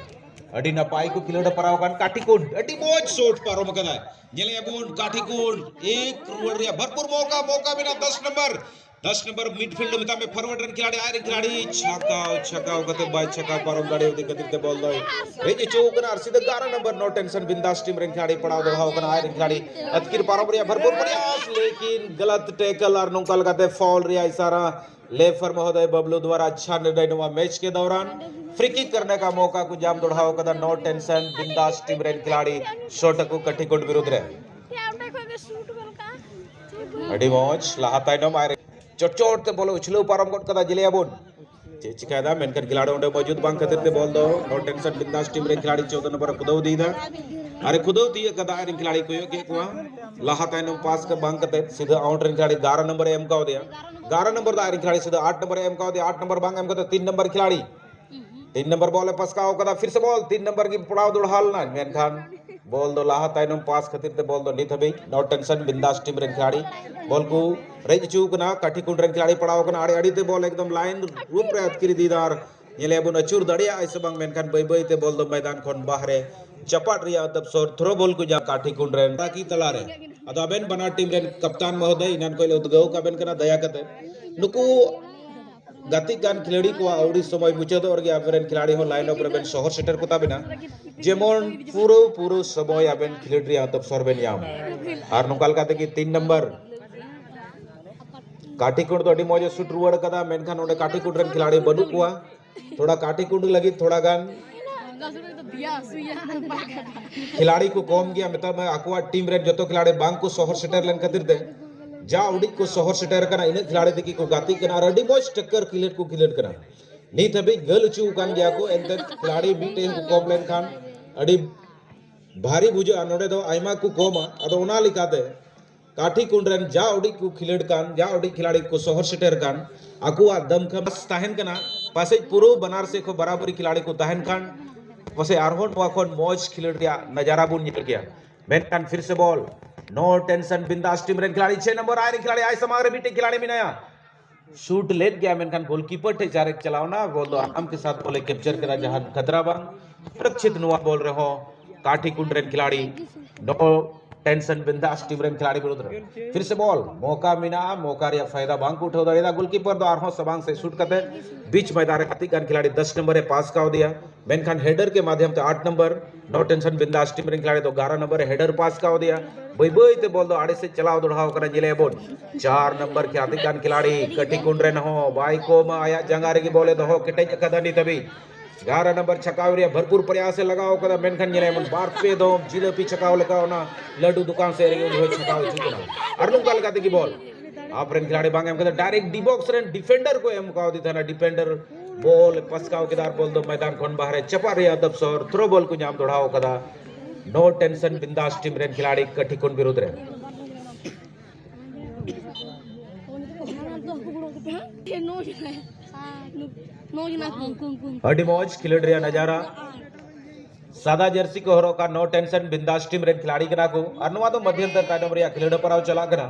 ᱟᱹᱰᱤ ᱱᱟᱯᱟᱭ ᱠᱚ ᱠᱷᱮᱞᱳᱰ ᱮ ᱯᱟᱲᱟᱣ ᱠᱟᱱ ᱠᱟᱹᱴᱤᱠᱩᱱᱰ, ᱟᱹᱰᱤ ᱢᱚᱡᱽ ᱥᱩᱴ ᱯᱟᱨᱚᱢ ᱟᱠᱟᱫᱟᱭ᱾ ᱧᱮᱞᱮᱭᱟ ᱵᱚᱱ ᱠᱟᱹᱴᱤᱠᱩᱱᱰ ᱮᱠ ᱨᱩᱣᱟᱹᱲ ᱨᱮᱭᱟᱜ ᱵᱷᱚᱨᱯᱩᱨ ᱢᱚᱠᱟ, ᱢᱚᱠᱟ ᱢᱮᱱᱟᱜᱼᱟ᱾ ᱫᱚᱥ ᱱᱚᱢᱵᱚᱨ, ᱫᱚᱥ ᱱᱚᱢᱵᱚᱨ ᱢᱤᱰᱯᱷᱤᱞᱰ ᱢᱮᱛᱟᱜ ᱢᱮ, ᱯᱷᱚᱨᱣᱟᱨᱰ ᱨᱮᱱ ᱠᱷᱤᱞᱟᱲᱤ, ᱟᱡ ᱨᱮᱱ ᱠᱷᱤᱞᱟᱲᱤ ᱪᱷᱟᱠᱟᱣ, ᱪᱷᱟᱠᱟᱣ ᱠᱟᱛᱮ ᱵᱟᱭ ᱪᱷᱟᱠᱟᱣ ᱯᱟᱨᱚᱢ ᱫᱟᱲᱮᱭᱟᱫᱮ ᱠᱷᱟᱹᱛᱤᱨ ᱛᱮ ᱵᱚᱞ ᱫᱚᱭ ᱨᱮᱡ ᱦᱚᱪᱚ ᱠᱟᱱᱟ᱾ ᱟᱨ ᱥᱤᱫᱷᱟᱹ ᱜᱟᱨᱟ ᱱᱚᱢᱵᱚᱨ ᱱᱚ ᱴᱮᱱᱥᱚᱱ ᱵᱤᱱᱫᱟᱥ ᱴᱤᱢ ᱨᱮᱱ ᱠᱷᱤᱞᱟᱲᱤ ᱯᱟᱲᱟᱣ ᱫᱚᱲᱦᱟᱣ ᱠᱟᱱᱟ᱾ ᱟᱡ ᱨᱮᱱ ᱠᱷᱤᱞᱟᱲᱤ ᱟᱛᱠᱤᱨ ᱯᱟᱨᱚᱢ ᱨᱮᱭᱟᱜ ᱵᱷᱚᱨᱯᱩᱨ ᱯᱨᱚᱭᱟᱥ, ᱞᱮᱠᱤᱱ ᱜᱟᱞᱟᱛ ᱴᱮᱠᱞ ᱟᱨ ᱱᱚᱝᱠᱟ ᱞᱮᱠᱟᱛᱮ ᱯᱷᱟᱩᱞ ᱨᱮᱭᱟᱜ ᱤᱥᱟᱨᱟ ᱞᱮᱯᱷᱟᱨ ᱢᱚᱦᱳᱫᱚᱭ ᱵᱟᱵᱞᱩ ᱫᱣᱟᱨᱟ ᱟᱪᱪᱷᱟ ᱱᱤᱨᱱᱚᱭ᱾ ᱱᱚᱣᱟ ᱢᱮᱪ ᱠᱮ ᱫᱚᱨᱟᱱ ᱯᱷᱨᱤ ᱠᱤᱠ ᱠᱟᱨᱱᱮ ᱠᱟ ᱢᱚᱠᱟ ᱠᱚ ᱧᱟᱢ ᱫᱚᱲᱦᱟᱣ ᱠᱟᱫᱟ ᱱᱚ ᱴᱮᱱᱥᱚᱱ ᱵᱤᱱᱫᱟᱥ ᱴᱤᱢ ᱨᱮᱱ ᱠᱷᱤᱞᱟᱲᱤ ᱥᱚᱴ ᱟᱠᱚ ᱠᱟᱹᱴᱤᱠᱩᱱᱰ ᱵᱤᱨᱩᱫᱷ ᱨᱮ᱾ ᱟᱹᱰᱤ ᱢᱚᱡᱽ ᱞᱟᱦᱟ ᱛᱟᱭᱱᱚᱢ ᱟᱨ ᱪᱚᱴ ᱪᱚᱴ ᱛᱮ ᱵᱚᱞ ᱩᱪᱷᱞᱟᱹᱣ ᱯᱟᱨᱚᱢ ᱜᱚᱫ ᱠᱟᱫᱟ᱾ ᱡᱮᱞᱮᱭᱟ ᱵᱚᱱ ᱪᱮᱫ ᱪᱤᱠᱟᱭᱫᱟ, ᱢᱮᱱᱠᱷᱟᱱ ᱠᱷᱤᱞᱟᱲᱤ ᱚᱸᱰᱮ ᱢᱚᱡᱩᱫ ᱵᱟᱝ ᱠᱷᱟᱹᱛᱤᱨ ᱛᱮ ᱵᱚᱞ ᱫᱚ ᱱᱚ ᱴᱮᱱᱥᱚᱱ ᱵᱤᱱᱫᱟᱥ ᱴᱤᱢ ᱨᱮᱱ ᱠᱷᱤᱞᱟᱲᱤ ᱪᱳᱫᱚ ᱱᱚᱢᱵᱚᱨ ᱮ ᱠᱷᱩᱫᱟᱹᱣ ᱤᱫᱤᱭᱮᱫᱟ᱾ ᱟᱨ ᱮ ᱠᱷᱩᱫᱟᱹᱣ ᱛᱤᱭᱟᱹᱜ ᱠᱟᱫᱟ, ᱟᱡ ᱨᱮᱱ ᱠᱷᱤᱞᱟᱲᱤ ᱠᱚᱭᱚᱜ ᱠᱮᱫ ᱠᱚᱣᱟ᱾ ᱞᱟᱦᱟ ᱛᱟᱭᱱᱚᱢ ᱯᱟᱥ ᱠᱚ ᱵᱟᱝ ᱠᱟᱛᱮ ᱥᱤᱫᱷᱟᱹ ᱟᱣᱩᱴ ᱨᱮᱱ ᱠᱷᱤᱞᱟᱲᱤ ᱜᱟᱨᱟ ᱱᱚᱢᱵᱚᱨ ᱮ ᱮᱢ ᱠᱟᱣᱫᱮᱭᱟ᱾ ᱜᱟᱨᱟ ᱱᱚᱢᱵᱚᱨ ᱫᱚ ᱟᱡ ᱨᱮᱱ ᱠᱷᱤᱞᱟᱲᱤ ᱥᱤᱫᱷᱟᱹ ᱟᱴ ᱱᱚᱢᱵᱚᱨ ᱮ ᱮᱢ ᱠᱟᱣᱫᱮᱭᱟ᱾ ᱟᱴ ᱱᱚᱢᱵᱚᱨ ᱵᱟᱝ ᱮᱢ ᱠᱟᱛᱮ ᱛᱤᱱ ᱱᱚᱢᱵᱚᱨ ᱠᱷᱤᱞᱟᱲᱤ ᱛᱤᱱ ᱱᱚᱢᱵᱚᱨ ᱵᱚᱞ ᱮ ᱯᱟᱥᱠᱟᱣ ᱠᱟᱫᱟ, ᱯᱷᱤᱨ ᱥᱮ ᱵᱚᱞ ᱛᱤᱱ ᱱᱚᱢᱵᱚᱨ ᱜᱮ ᱯᱚᱲᱟᱣ ᱫᱚᱲᱦᱟ ᱞᱮᱱᱟ, ᱢᱮᱱᱠᱷᱟᱱ ᱵᱚᱞ ᱫᱚ ᱞᱟᱦᱟ ᱛᱟᱭᱱᱚᱢ ᱯᱟᱥ ᱠᱷᱟᱹᱛᱤᱨ ᱛᱮ ᱵᱚᱞ ᱫᱚ ᱱᱤᱛ ᱦᱟᱹᱵᱤᱡ ᱱᱚ ᱴᱮᱱᱥᱚᱱ ᱵᱤᱱᱫᱟᱥ ᱴᱤᱢ ᱨᱮᱱ ᱠᱷᱤᱞᱟᱲᱤ ᱵᱚᱞ ᱠᱚ ᱨᱮᱡ ᱦᱚᱪᱚ ᱠᱟᱱᱟ᱾ ᱠᱟᱹᱴᱷᱤᱠᱩᱸᱰ ᱨᱮᱱ ᱠᱷᱤᱞᱟᱲᱤ ᱯᱟᱲᱟᱣ ᱠᱟᱱᱟ ᱟᱲᱮ ᱟᱲᱮ ᱛᱮ, ᱵᱚᱞ ᱮᱠᱫᱚᱢ ᱞᱟᱭᱤᱱ ᱨᱩᱯ ᱨᱮ ᱟᱹᱛᱠᱤᱨ ᱤᱫᱤᱭᱮᱫᱟ ᱟᱨ ᱧᱮᱞᱮᱭᱟ ᱵᱚᱱ ᱟᱹᱪᱩᱨ ᱫᱟᱲᱮᱭᱟᱜᱼᱟᱭ ᱥᱮ ᱵᱟᱝ, ᱢᱮᱱᱠᱷᱟᱱ ᱵᱟᱹᱭ ᱵᱟᱹᱭ ᱛᱮ ᱵᱚᱞ ᱫᱚ ᱢᱚᱭᱫᱟᱱ ᱠᱷᱚᱱ ᱵᱟᱦᱨᱮ ᱪᱟᱯᱟᱫ ᱨᱮᱭᱟᱜ ᱛᱚᱯᱥᱚᱨ ᱛᱷᱨᱳ ᱵᱚᱞ ᱠᱚ ᱧᱟᱢ ᱠᱟᱹᱴᱷᱤᱠᱩᱸᱰ ᱨᱮᱱ ᱛᱟᱠᱤ ᱛᱟᱞᱟᱨᱮ᱾ ᱟᱫᱚ ᱟᱵᱮᱱ ᱵᱟᱱᱟᱨ ᱴᱤᱢ ᱨᱮᱱ ᱠᱟᱯᱛᱟᱱ ᱢᱚᱦᱳᱫᱚᱭ ᱮᱱᱟᱱ ᱠᱷᱚᱱ ᱞᱮ ᱩᱫᱽᱜᱟᱹᱣ ᱠᱟᱵᱮᱱ ᱠᱟᱱᱟ, ᱫᱟᱭᱟ ᱠᱟᱛᱮ ᱱᱩᱠᱩ ᱜᱟᱛᱮᱜ ᱠᱟᱱ ᱠᱷᱤᱞᱟᱲᱤ ᱠᱚᱣᱟᱜ ᱟᱹᱣᱲᱤ ᱥᱚᱢᱚᱭ ᱢᱩᱪᱟᱹᱫᱚᱜ ᱨᱮᱜᱮ ᱟᱯᱮ ᱨᱮᱱ ᱠᱷᱤᱞᱟᱲᱤ ᱦᱚᱸ ᱞᱟᱭᱤᱱ ᱟᱯ ᱨᱮᱵᱮᱱ ᱥᱚᱦᱚᱨ ᱥᱮᱴᱮᱨ ᱠᱚ ᱛᱟᱵᱮᱱᱟ, ᱡᱮᱢᱚᱱ ᱯᱩᱨᱟᱹ ᱯᱩᱨᱟᱹ ᱥᱚᱢᱚᱭ ᱟᱵᱮᱱ ᱠᱷᱮᱞᱳᱰ ᱨᱮᱭᱟᱜ ᱛᱚᱯᱥᱚᱨ ᱵᱮᱱ ᱧᱟᱢ᱾ ᱟᱨ ᱱᱚᱝᱠᱟ ᱞᱮᱠᱟ ᱛᱮᱜᱮ ᱛᱤᱱ ᱱᱚᱢᱵᱚᱨ ᱠᱟᱹᱴᱷᱤᱠᱩᱸᱰ ᱫᱚ ᱟᱹᱰᱤ ᱢᱚᱡᱽ ᱮ ᱥᱩᱴ ᱨᱩᱣᱟᱹᱲ ᱠᱟᱫᱟ, ᱢᱮᱱᱠᱷᱟᱱ ᱚᱸᱰᱮ ᱠᱟᱹᱴᱷᱤᱠᱩᱸᱰ ᱨᱮᱱ ᱠᱷᱤᱞᱟᱲᱤ ᱵᱟᱹᱱᱩᱜ ᱠᱚᱣᱟ᱾ ᱛᱷᱚᱲᱟ ᱠᱟᱹᱴᱷᱤᱠᱩᱸᱰ ᱞᱟᱹᱜᱤᱫ ᱛᱷᱚᱲᱟ ᱜᱟᱱ ᱠᱷᱤᱞᱟᱲᱤ ᱠᱚ ᱠᱚᱢ ᱜᱮᱭᱟ, ᱢᱮᱛᱟᱜ ᱢᱮ ᱟᱠᱚᱣᱟᱜ ᱴᱤᱢ ᱨᱮᱱ ᱡᱚᱛᱚ ᱠᱷᱤᱞᱟᱲᱤ ᱵᱟᱝ ᱠᱚ ᱥᱚᱦᱚᱨ ᱥᱮᱴᱮᱨ ᱞᱮᱱ ᱠᱷᱟᱹᱛᱤᱨ ᱛᱮ ᱡᱟ ᱩᱰᱤᱡ ᱠᱚ ᱥᱚᱦᱚᱨ ᱥᱮᱴᱮᱨ ᱠᱟᱱᱟ, ᱤᱱᱟᱹᱜ ᱠᱷᱤᱞᱟᱲᱤ ᱛᱮᱜᱮ ᱠᱚ ᱜᱟᱛᱮᱜ ᱠᱟᱱᱟ ᱟᱨ ᱟᱹᱰᱤ ᱢᱚᱡᱽ ᱴᱟᱠᱠᱟᱨ ᱠᱷᱮᱞᱳᱰ ᱠᱚ ᱠᱷᱮᱞᱳᱰ ᱠᱟᱱᱟ᱾ ᱱᱤᱛ ᱦᱟᱹᱵᱤᱡ ᱜᱳᱞ ᱦᱚᱪᱚ ᱟᱠᱟᱱ ᱜᱮᱭᱟ ᱠᱚ, ᱮᱱᱛᱮ ᱠᱷᱤᱞᱟᱲᱤ ᱢᱤᱫᱴᱮᱱ ᱠᱚ ᱠᱚᱢ ᱞᱮᱱᱠᱷᱟᱱ ᱟᱹᱰᱤ ᱵᱷᱟᱨᱤ ᱵᱩᱡᱷᱟᱹᱜᱼᱟ, ᱱᱚᱰᱮ ᱫᱚ ᱟᱭᱢᱟ ᱠᱚ ᱠᱚᱢᱟ᱾ ᱟᱫᱚ ᱚᱱᱟ ᱞᱮᱠᱟᱛᱮ ᱠᱟᱴᱷᱤ ᱠᱩᱱᱰ ᱨᱮᱱ ᱡᱟ ᱩᱰᱤᱡ ᱠᱚ ᱠᱷᱮᱞᱳᱰ ᱠᱟᱱ, ᱡᱟ ᱩᱰᱤᱡ ᱠᱷᱤᱞᱟᱲᱤ ᱠᱚ ᱥᱚᱦᱚᱨ ᱥᱮᱴᱮᱨ ᱠᱟᱱ, ᱟᱠᱚᱣᱟᱜ ᱫᱟᱢᱠᱷᱟ ᱛᱟᱦᱮᱱ ᱠᱟᱱᱟ᱾ ᱯᱟᱥᱮᱡ ᱯᱩᱨᱟᱹ ᱵᱟᱱᱟᱨ ᱥᱮᱫ ᱠᱷᱚᱱ ᱵᱟᱨᱟᱵᱟᱨᱤ ᱠᱷᱤᱞᱟᱲᱤ ᱠᱚ ᱛᱟᱦᱮᱱ ᱠᱷᱟᱱ, ᱯᱟᱥᱮᱡ ᱟᱨᱦᱚᱸ ᱱᱚᱣᱟ ᱠᱷᱚᱱ ᱢᱚᱡᱽ ᱠᱷᱮᱞᱳᱰ ᱨᱮᱭᱟᱜ ᱱᱟᱡᱟᱨᱟ ᱵᱚᱱ ᱧᱮᱞ ᱠᱮᱭᱟ᱾ ᱢᱮᱱᱠᱷᱟᱱ ᱯᱷᱤᱨ ᱥᱮ ᱵᱚᱞ, ᱱᱳ ᱴᱮᱱᱥᱚᱱ ᱵᱤᱱᱫᱟᱥ ᱴᱤᱢ ᱨᱮᱱ ᱠᱷᱤᱞᱟᱲᱤ, ᱪᱷᱮ ᱱᱚᱢᱵᱚᱨ ᱟᱭ ᱨᱮᱱ ᱠᱷᱤᱞᱟᱲᱤ, ᱟᱭ ᱥᱟᱢᱟᱝ ᱨᱮ ᱢᱤᱫᱴᱮᱡ ᱠᱷᱤᱞᱟᱲᱤ ᱢᱮᱱᱟᱭᱟ, ᱥᱩᱴ ᱞᱮᱫ ᱜᱮᱭᱟ, ᱢᱮᱱᱠᱷᱟᱱ ᱜᱳᱞᱠᱤᱯᱟᱨ ᱴᱷᱮᱡ ᱡᱟᱨᱮᱠ ᱪᱟᱞᱟᱣᱱᱟ᱾ ᱵᱚᱞ ᱫᱚ ᱟᱨᱟᱢ ᱠᱮ ᱥᱟᱛ ᱵᱚᱞᱮ ᱠᱮᱯᱪᱟᱨ ᱠᱮᱫᱟ, ᱡᱟᱦᱟᱱ ᱠᱷᱟᱛᱨᱟ ᱵᱟᱝ᱾ ᱥᱩᱨᱚᱠᱪᱷᱤᱛ ᱱᱚᱣᱟ ᱵᱚᱞ ᱨᱮᱦᱚᱸ ᱠᱟᱴᱷᱤ ᱠᱩᱱᱰ ᱨᱮᱱ ᱠᱷᱤᱞᱟᱲᱤ, ᱱᱳ ᱴᱮᱱᱥᱚᱱ ᱵᱤᱱᱫᱟᱥ ᱴᱤᱢ ᱨᱮᱱ ᱠᱷᱤᱞᱟᱲᱤ ᱵᱤᱨᱩᱫᱷ ᱨᱮ ᱯᱷᱤᱨ ᱥᱮ ᱵᱚᱞ, ᱢᱚᱠᱟ ᱢᱮᱱᱟᱜᱼᱟ, ᱢᱚᱠᱟ ᱨᱮᱭᱟᱜ ᱯᱷᱟᱭᱫᱟ ᱵᱟᱝ ᱠᱚ ᱩᱴᱷᱟᱹᱣ ᱫᱟᱲᱮᱭᱟᱫᱟ᱾ ᱜᱳᱞᱠᱤᱯᱟᱨ ᱫᱚ ᱟᱨᱦᱚᱸ ᱥᱟᱢᱟᱝ ᱥᱮᱫ ᱥᱩᱴ ᱠᱟᱛᱮ ᱵᱤᱪ ᱢᱚᱭᱫᱟᱱ ᱨᱮ ᱜᱟᱛᱮᱜ ᱠᱟᱱ ᱠᱷᱤᱞᱟᱲᱤ ᱫᱚᱥ ᱱᱚᱢᱵᱚᱨ ᱮ ᱯᱟᱥ ᱠᱟᱣᱫᱮᱭᱟ, ᱢᱮᱱᱠᱷᱟᱱ ᱦᱮᱰᱟᱨ ᱠᱮ ᱢᱟᱫᱷᱭᱚᱢ ᱛᱮ ᱟᱴ ᱱᱚᱢᱵᱚᱨ ᱱᱳ ᱴᱮᱱᱥᱚᱱ ᱵᱤᱱᱫᱟᱥ ᱴᱤᱢ ᱨᱮᱱ ᱠᱷᱤᱞᱟᱲᱤ ᱫᱚ ᱮᱜᱟᱨᱚ ᱱᱚᱢᱵᱚᱨ ᱨᱮ ᱦᱮᱰᱟᱨ ᱯᱟᱥ ᱠᱟᱣᱫᱮᱭᱟ᱾ ᱵᱟᱹᱭ ᱵᱟᱹᱭ ᱛᱮ ᱵᱚᱞ ᱫᱚ ᱟᱲᱮ ᱥᱮᱫ ᱪᱟᱞᱟᱣ ᱫᱚᱲᱦᱟᱣ ᱠᱟᱱᱟ, ᱧᱮᱞᱮ ᱟᱵᱚᱱ ᱪᱟᱨ ᱱᱚᱢᱵᱚᱨ ᱠᱷᱮ ᱟᱛᱮ ᱠᱟᱱ ᱠᱷᱤᱞᱟᱲᱤ ᱠᱟᱴᱷᱤ ᱠᱩᱱᱰ ᱨᱮᱱ ᱦᱚᱸ ᱵᱟᱭ ᱠᱚᱢᱟ, ᱟᱭᱟᱜ ᱡᱟᱸᱜᱟ ᱨᱮᱜᱮ ᱵᱚᱞ ᱮ ᱫᱚᱦᱚ ᱠᱮᱴᱮᱡ ᱟᱠᱟᱫᱟ ᱱᱤᱛ ᱦᱟᱹᱵᱤᱡ᱾ ᱮᱜᱟᱨᱚ ᱱᱚᱢᱵᱚᱨ ᱪᱷᱟᱠᱟᱣ ᱨᱮᱭᱟᱜ ᱵᱷᱚᱨᱯᱩᱨ ᱯᱨᱚᱭᱟᱥ ᱮ ᱞᱟᱜᱟᱣ ᱠᱟᱫᱟ, ᱢᱮᱱᱠᱷᱟᱱ ᱧᱮᱞᱮ ᱟᱵᱚᱱ ᱵᱟᱨ ᱯᱮ ᱫᱚᱢ ᱡᱤᱞᱟᱹᱯᱤ ᱪᱷᱟᱠᱟᱣ ᱞᱮᱠᱟ ᱚᱱᱟ ᱞᱟᱹᱰᱩ ᱫᱚᱠᱟᱱ ᱥᱮᱫ ᱨᱮᱜᱮ ᱩᱱᱤ ᱦᱚᱸᱭ ᱪᱷᱟᱠᱟᱣ ᱦᱚᱪᱚ ᱠᱟᱱᱟ᱾ ᱟᱨ ᱱᱚᱝᱠᱟ ᱞᱮᱠᱟ ᱛᱮᱜᱮ ᱵᱚᱞ ᱟᱯ ᱨᱮᱱ ᱠᱷᱤᱞᱟᱲᱤ ᱵᱟᱝ ᱮᱢ ᱠᱟᱛᱮ ᱰᱟᱭᱨᱮᱠᱴ ᱰᱤ ᱵᱚᱠᱥ ᱨᱮᱱ ᱰᱤᱯᱷᱮᱱᱰᱟᱨ ᱠᱚ ᱮᱢ ᱠᱟᱣᱫᱮ ᱛᱟᱦᱮᱱᱟ᱾ ᱰᱤᱯᱷᱮᱱᱰᱟᱨ ᱵᱚᱞ ᱮ ᱯᱟᱥᱠᱟᱣ ᱠᱮᱫᱟ ᱟᱨ ᱵᱚᱞ ᱫᱚ ᱢᱚᱭᱫᱟᱱ ᱠᱷᱚᱱ ᱵᱟᱦᱨᱮ ᱪᱟᱯᱟᱫ ᱨᱮᱭᱟᱜ ᱫᱚᱯᱥᱚᱨ, ᱛᱷᱨᱳ ᱵᱚᱞ ᱠᱚ ᱧᱟᱢ ᱫᱚᱲᱦᱟᱣ ᱠᱟᱫᱟ ᱱᱳ ᱴᱮᱱᱥᱚᱱ ᱵᱤᱱᱫᱟᱥ ᱴᱤᱢ ᱨᱮᱱ ᱠᱷᱤᱞᱟᱲᱤ ᱠᱟᱴᱷᱤ ᱠᱩᱱᱰ ᱵᱤᱨᱩᱫᱷ ᱨᱮ᱾ ᱟᱹᱰᱤ ᱢᱚᱡᱽ ᱠᱷᱮᱞᱳᱰ ᱨᱮᱭᱟᱜ ᱱᱟᱡᱟᱨᱟ᱾ ᱥᱟᱫᱟ ᱡᱟᱹᱨᱥᱤ ᱠᱚ ᱦᱚᱨᱚᱜ ᱠᱟᱜ ᱱᱳ ᱴᱮᱱᱥᱚᱱ ᱵᱤᱱᱫᱟᱥ ᱴᱤᱢ ᱨᱮᱱ ᱠᱷᱤᱞᱟᱲᱤ ᱠᱟᱱᱟ ᱠᱚ ᱟᱨ ᱱᱚᱣᱟ ᱫᱚ ᱢᱟᱫᱷᱭᱚᱱᱛᱚᱨ ᱛᱟᱭᱱᱚᱢ ᱨᱮᱭᱟᱜ ᱠᱷᱮᱞᱳᱰ ᱦᱮᱯᱨᱟᱣ ᱪᱟᱞᱟᱜ ᱠᱟᱱᱟ᱾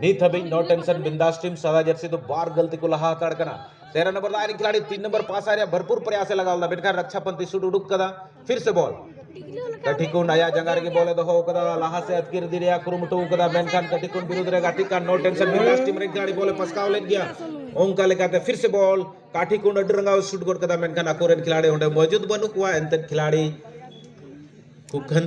ᱱᱤᱛ ᱦᱟᱹᱵᱤᱡ ᱱᱳ ᱴᱮᱱᱥᱚᱱ ᱵᱤᱱᱫᱟᱥ ᱴᱤᱢ ᱥᱟᱫᱟ ᱡᱟᱹᱨᱥᱤ ᱫᱚ ᱵᱟᱨ ᱜᱳᱞ ᱛᱮᱠᱚ ᱞᱟᱦᱟ ᱦᱟᱛᱟᱲ ᱠᱟᱱᱟ᱾ ᱛᱮᱨᱚ ᱱᱚᱢᱵᱚᱨ ᱫᱚ ᱟᱡ ᱨᱮᱱ ᱠᱷᱤᱞᱟᱲᱤ ᱛᱤᱱ ᱱᱚᱢᱵᱚᱨ ᱯᱟᱥ ᱨᱮᱭᱟᱜ ᱵᱷᱚᱨᱯᱩᱨ ᱯᱨᱚᱭᱟᱥ ᱮ ᱞᱟᱜᱟᱣ ᱞᱮᱫᱟ, ᱢᱮᱱᱠᱷᱟᱱ ᱨᱟᱠᱪᱷᱟ ᱯᱚᱱᱛᱤ ᱥᱩᱴ ᱩᱰᱩᱠ ᱠᱟᱫᱟ᱾ ᱯᱷᱤᱨ ᱥᱮ ᱵᱚᱞ ᱠᱟᱴᱷᱤ ᱠᱩᱱᱰ ᱟᱭᱟᱜ ᱡᱟᱸᱜᱟ ᱨᱮᱜᱮ ᱵᱚᱞ ᱮ ᱫᱚᱦᱚ ᱠᱟᱫᱟ, ᱞᱟᱦᱟ ᱥᱮᱫ ᱟᱹᱛᱠᱤᱨ ᱤᱫᱤ ᱨᱮᱭᱟᱜ ᱠᱩᱨᱩᱢᱩᱴᱩ ᱠᱟᱫᱟ, ᱢᱮᱱᱠᱷᱟᱱ ᱠᱟᱴᱷᱤ ᱠᱩᱱᱰ ᱵᱤᱨᱩᱫᱷ ᱨᱮ ᱜᱟᱛᱮᱜ ᱠᱟᱱ ᱱᱳ ᱴᱮᱱᱥᱚᱱ ᱵᱤᱱᱫᱟᱥ ᱴᱤᱢ ᱨᱮᱱ ᱠᱷᱤᱞᱟᱲᱤ ᱵᱚᱞ ᱮ ᱯᱟᱥᱠᱟᱣ ᱞᱮᱫ ᱜᱮᱭᱟ᱾ ᱚᱱᱠᱟ ᱞᱮᱠᱟᱛᱮ ᱯᱷᱤᱨ ᱥᱮ ᱵᱚᱞ ᱠᱟᱴᱷᱤ ᱠᱩᱱᱰ ᱟᱹᱰᱤ ᱨᱟᱸᱜᱟᱣ ᱥᱩᱴ ᱜᱚᱫ ᱠᱟᱫᱟ, ᱢᱮᱱᱠᱷᱟᱱ ᱟᱠᱚᱨᱮᱱ ᱠᱷᱤᱞᱟᱲᱤ ᱚᱸᱰᱮ ᱢᱚᱡᱩᱫ ᱵᱟᱹᱱᱩᱜ ᱠᱚᱣᱟ᱾ ᱮᱱᱛᱮᱫ ᱠᱷᱤᱞᱟᱲᱤ ᱠᱷᱩᱵ ᱠᱷᱟᱱ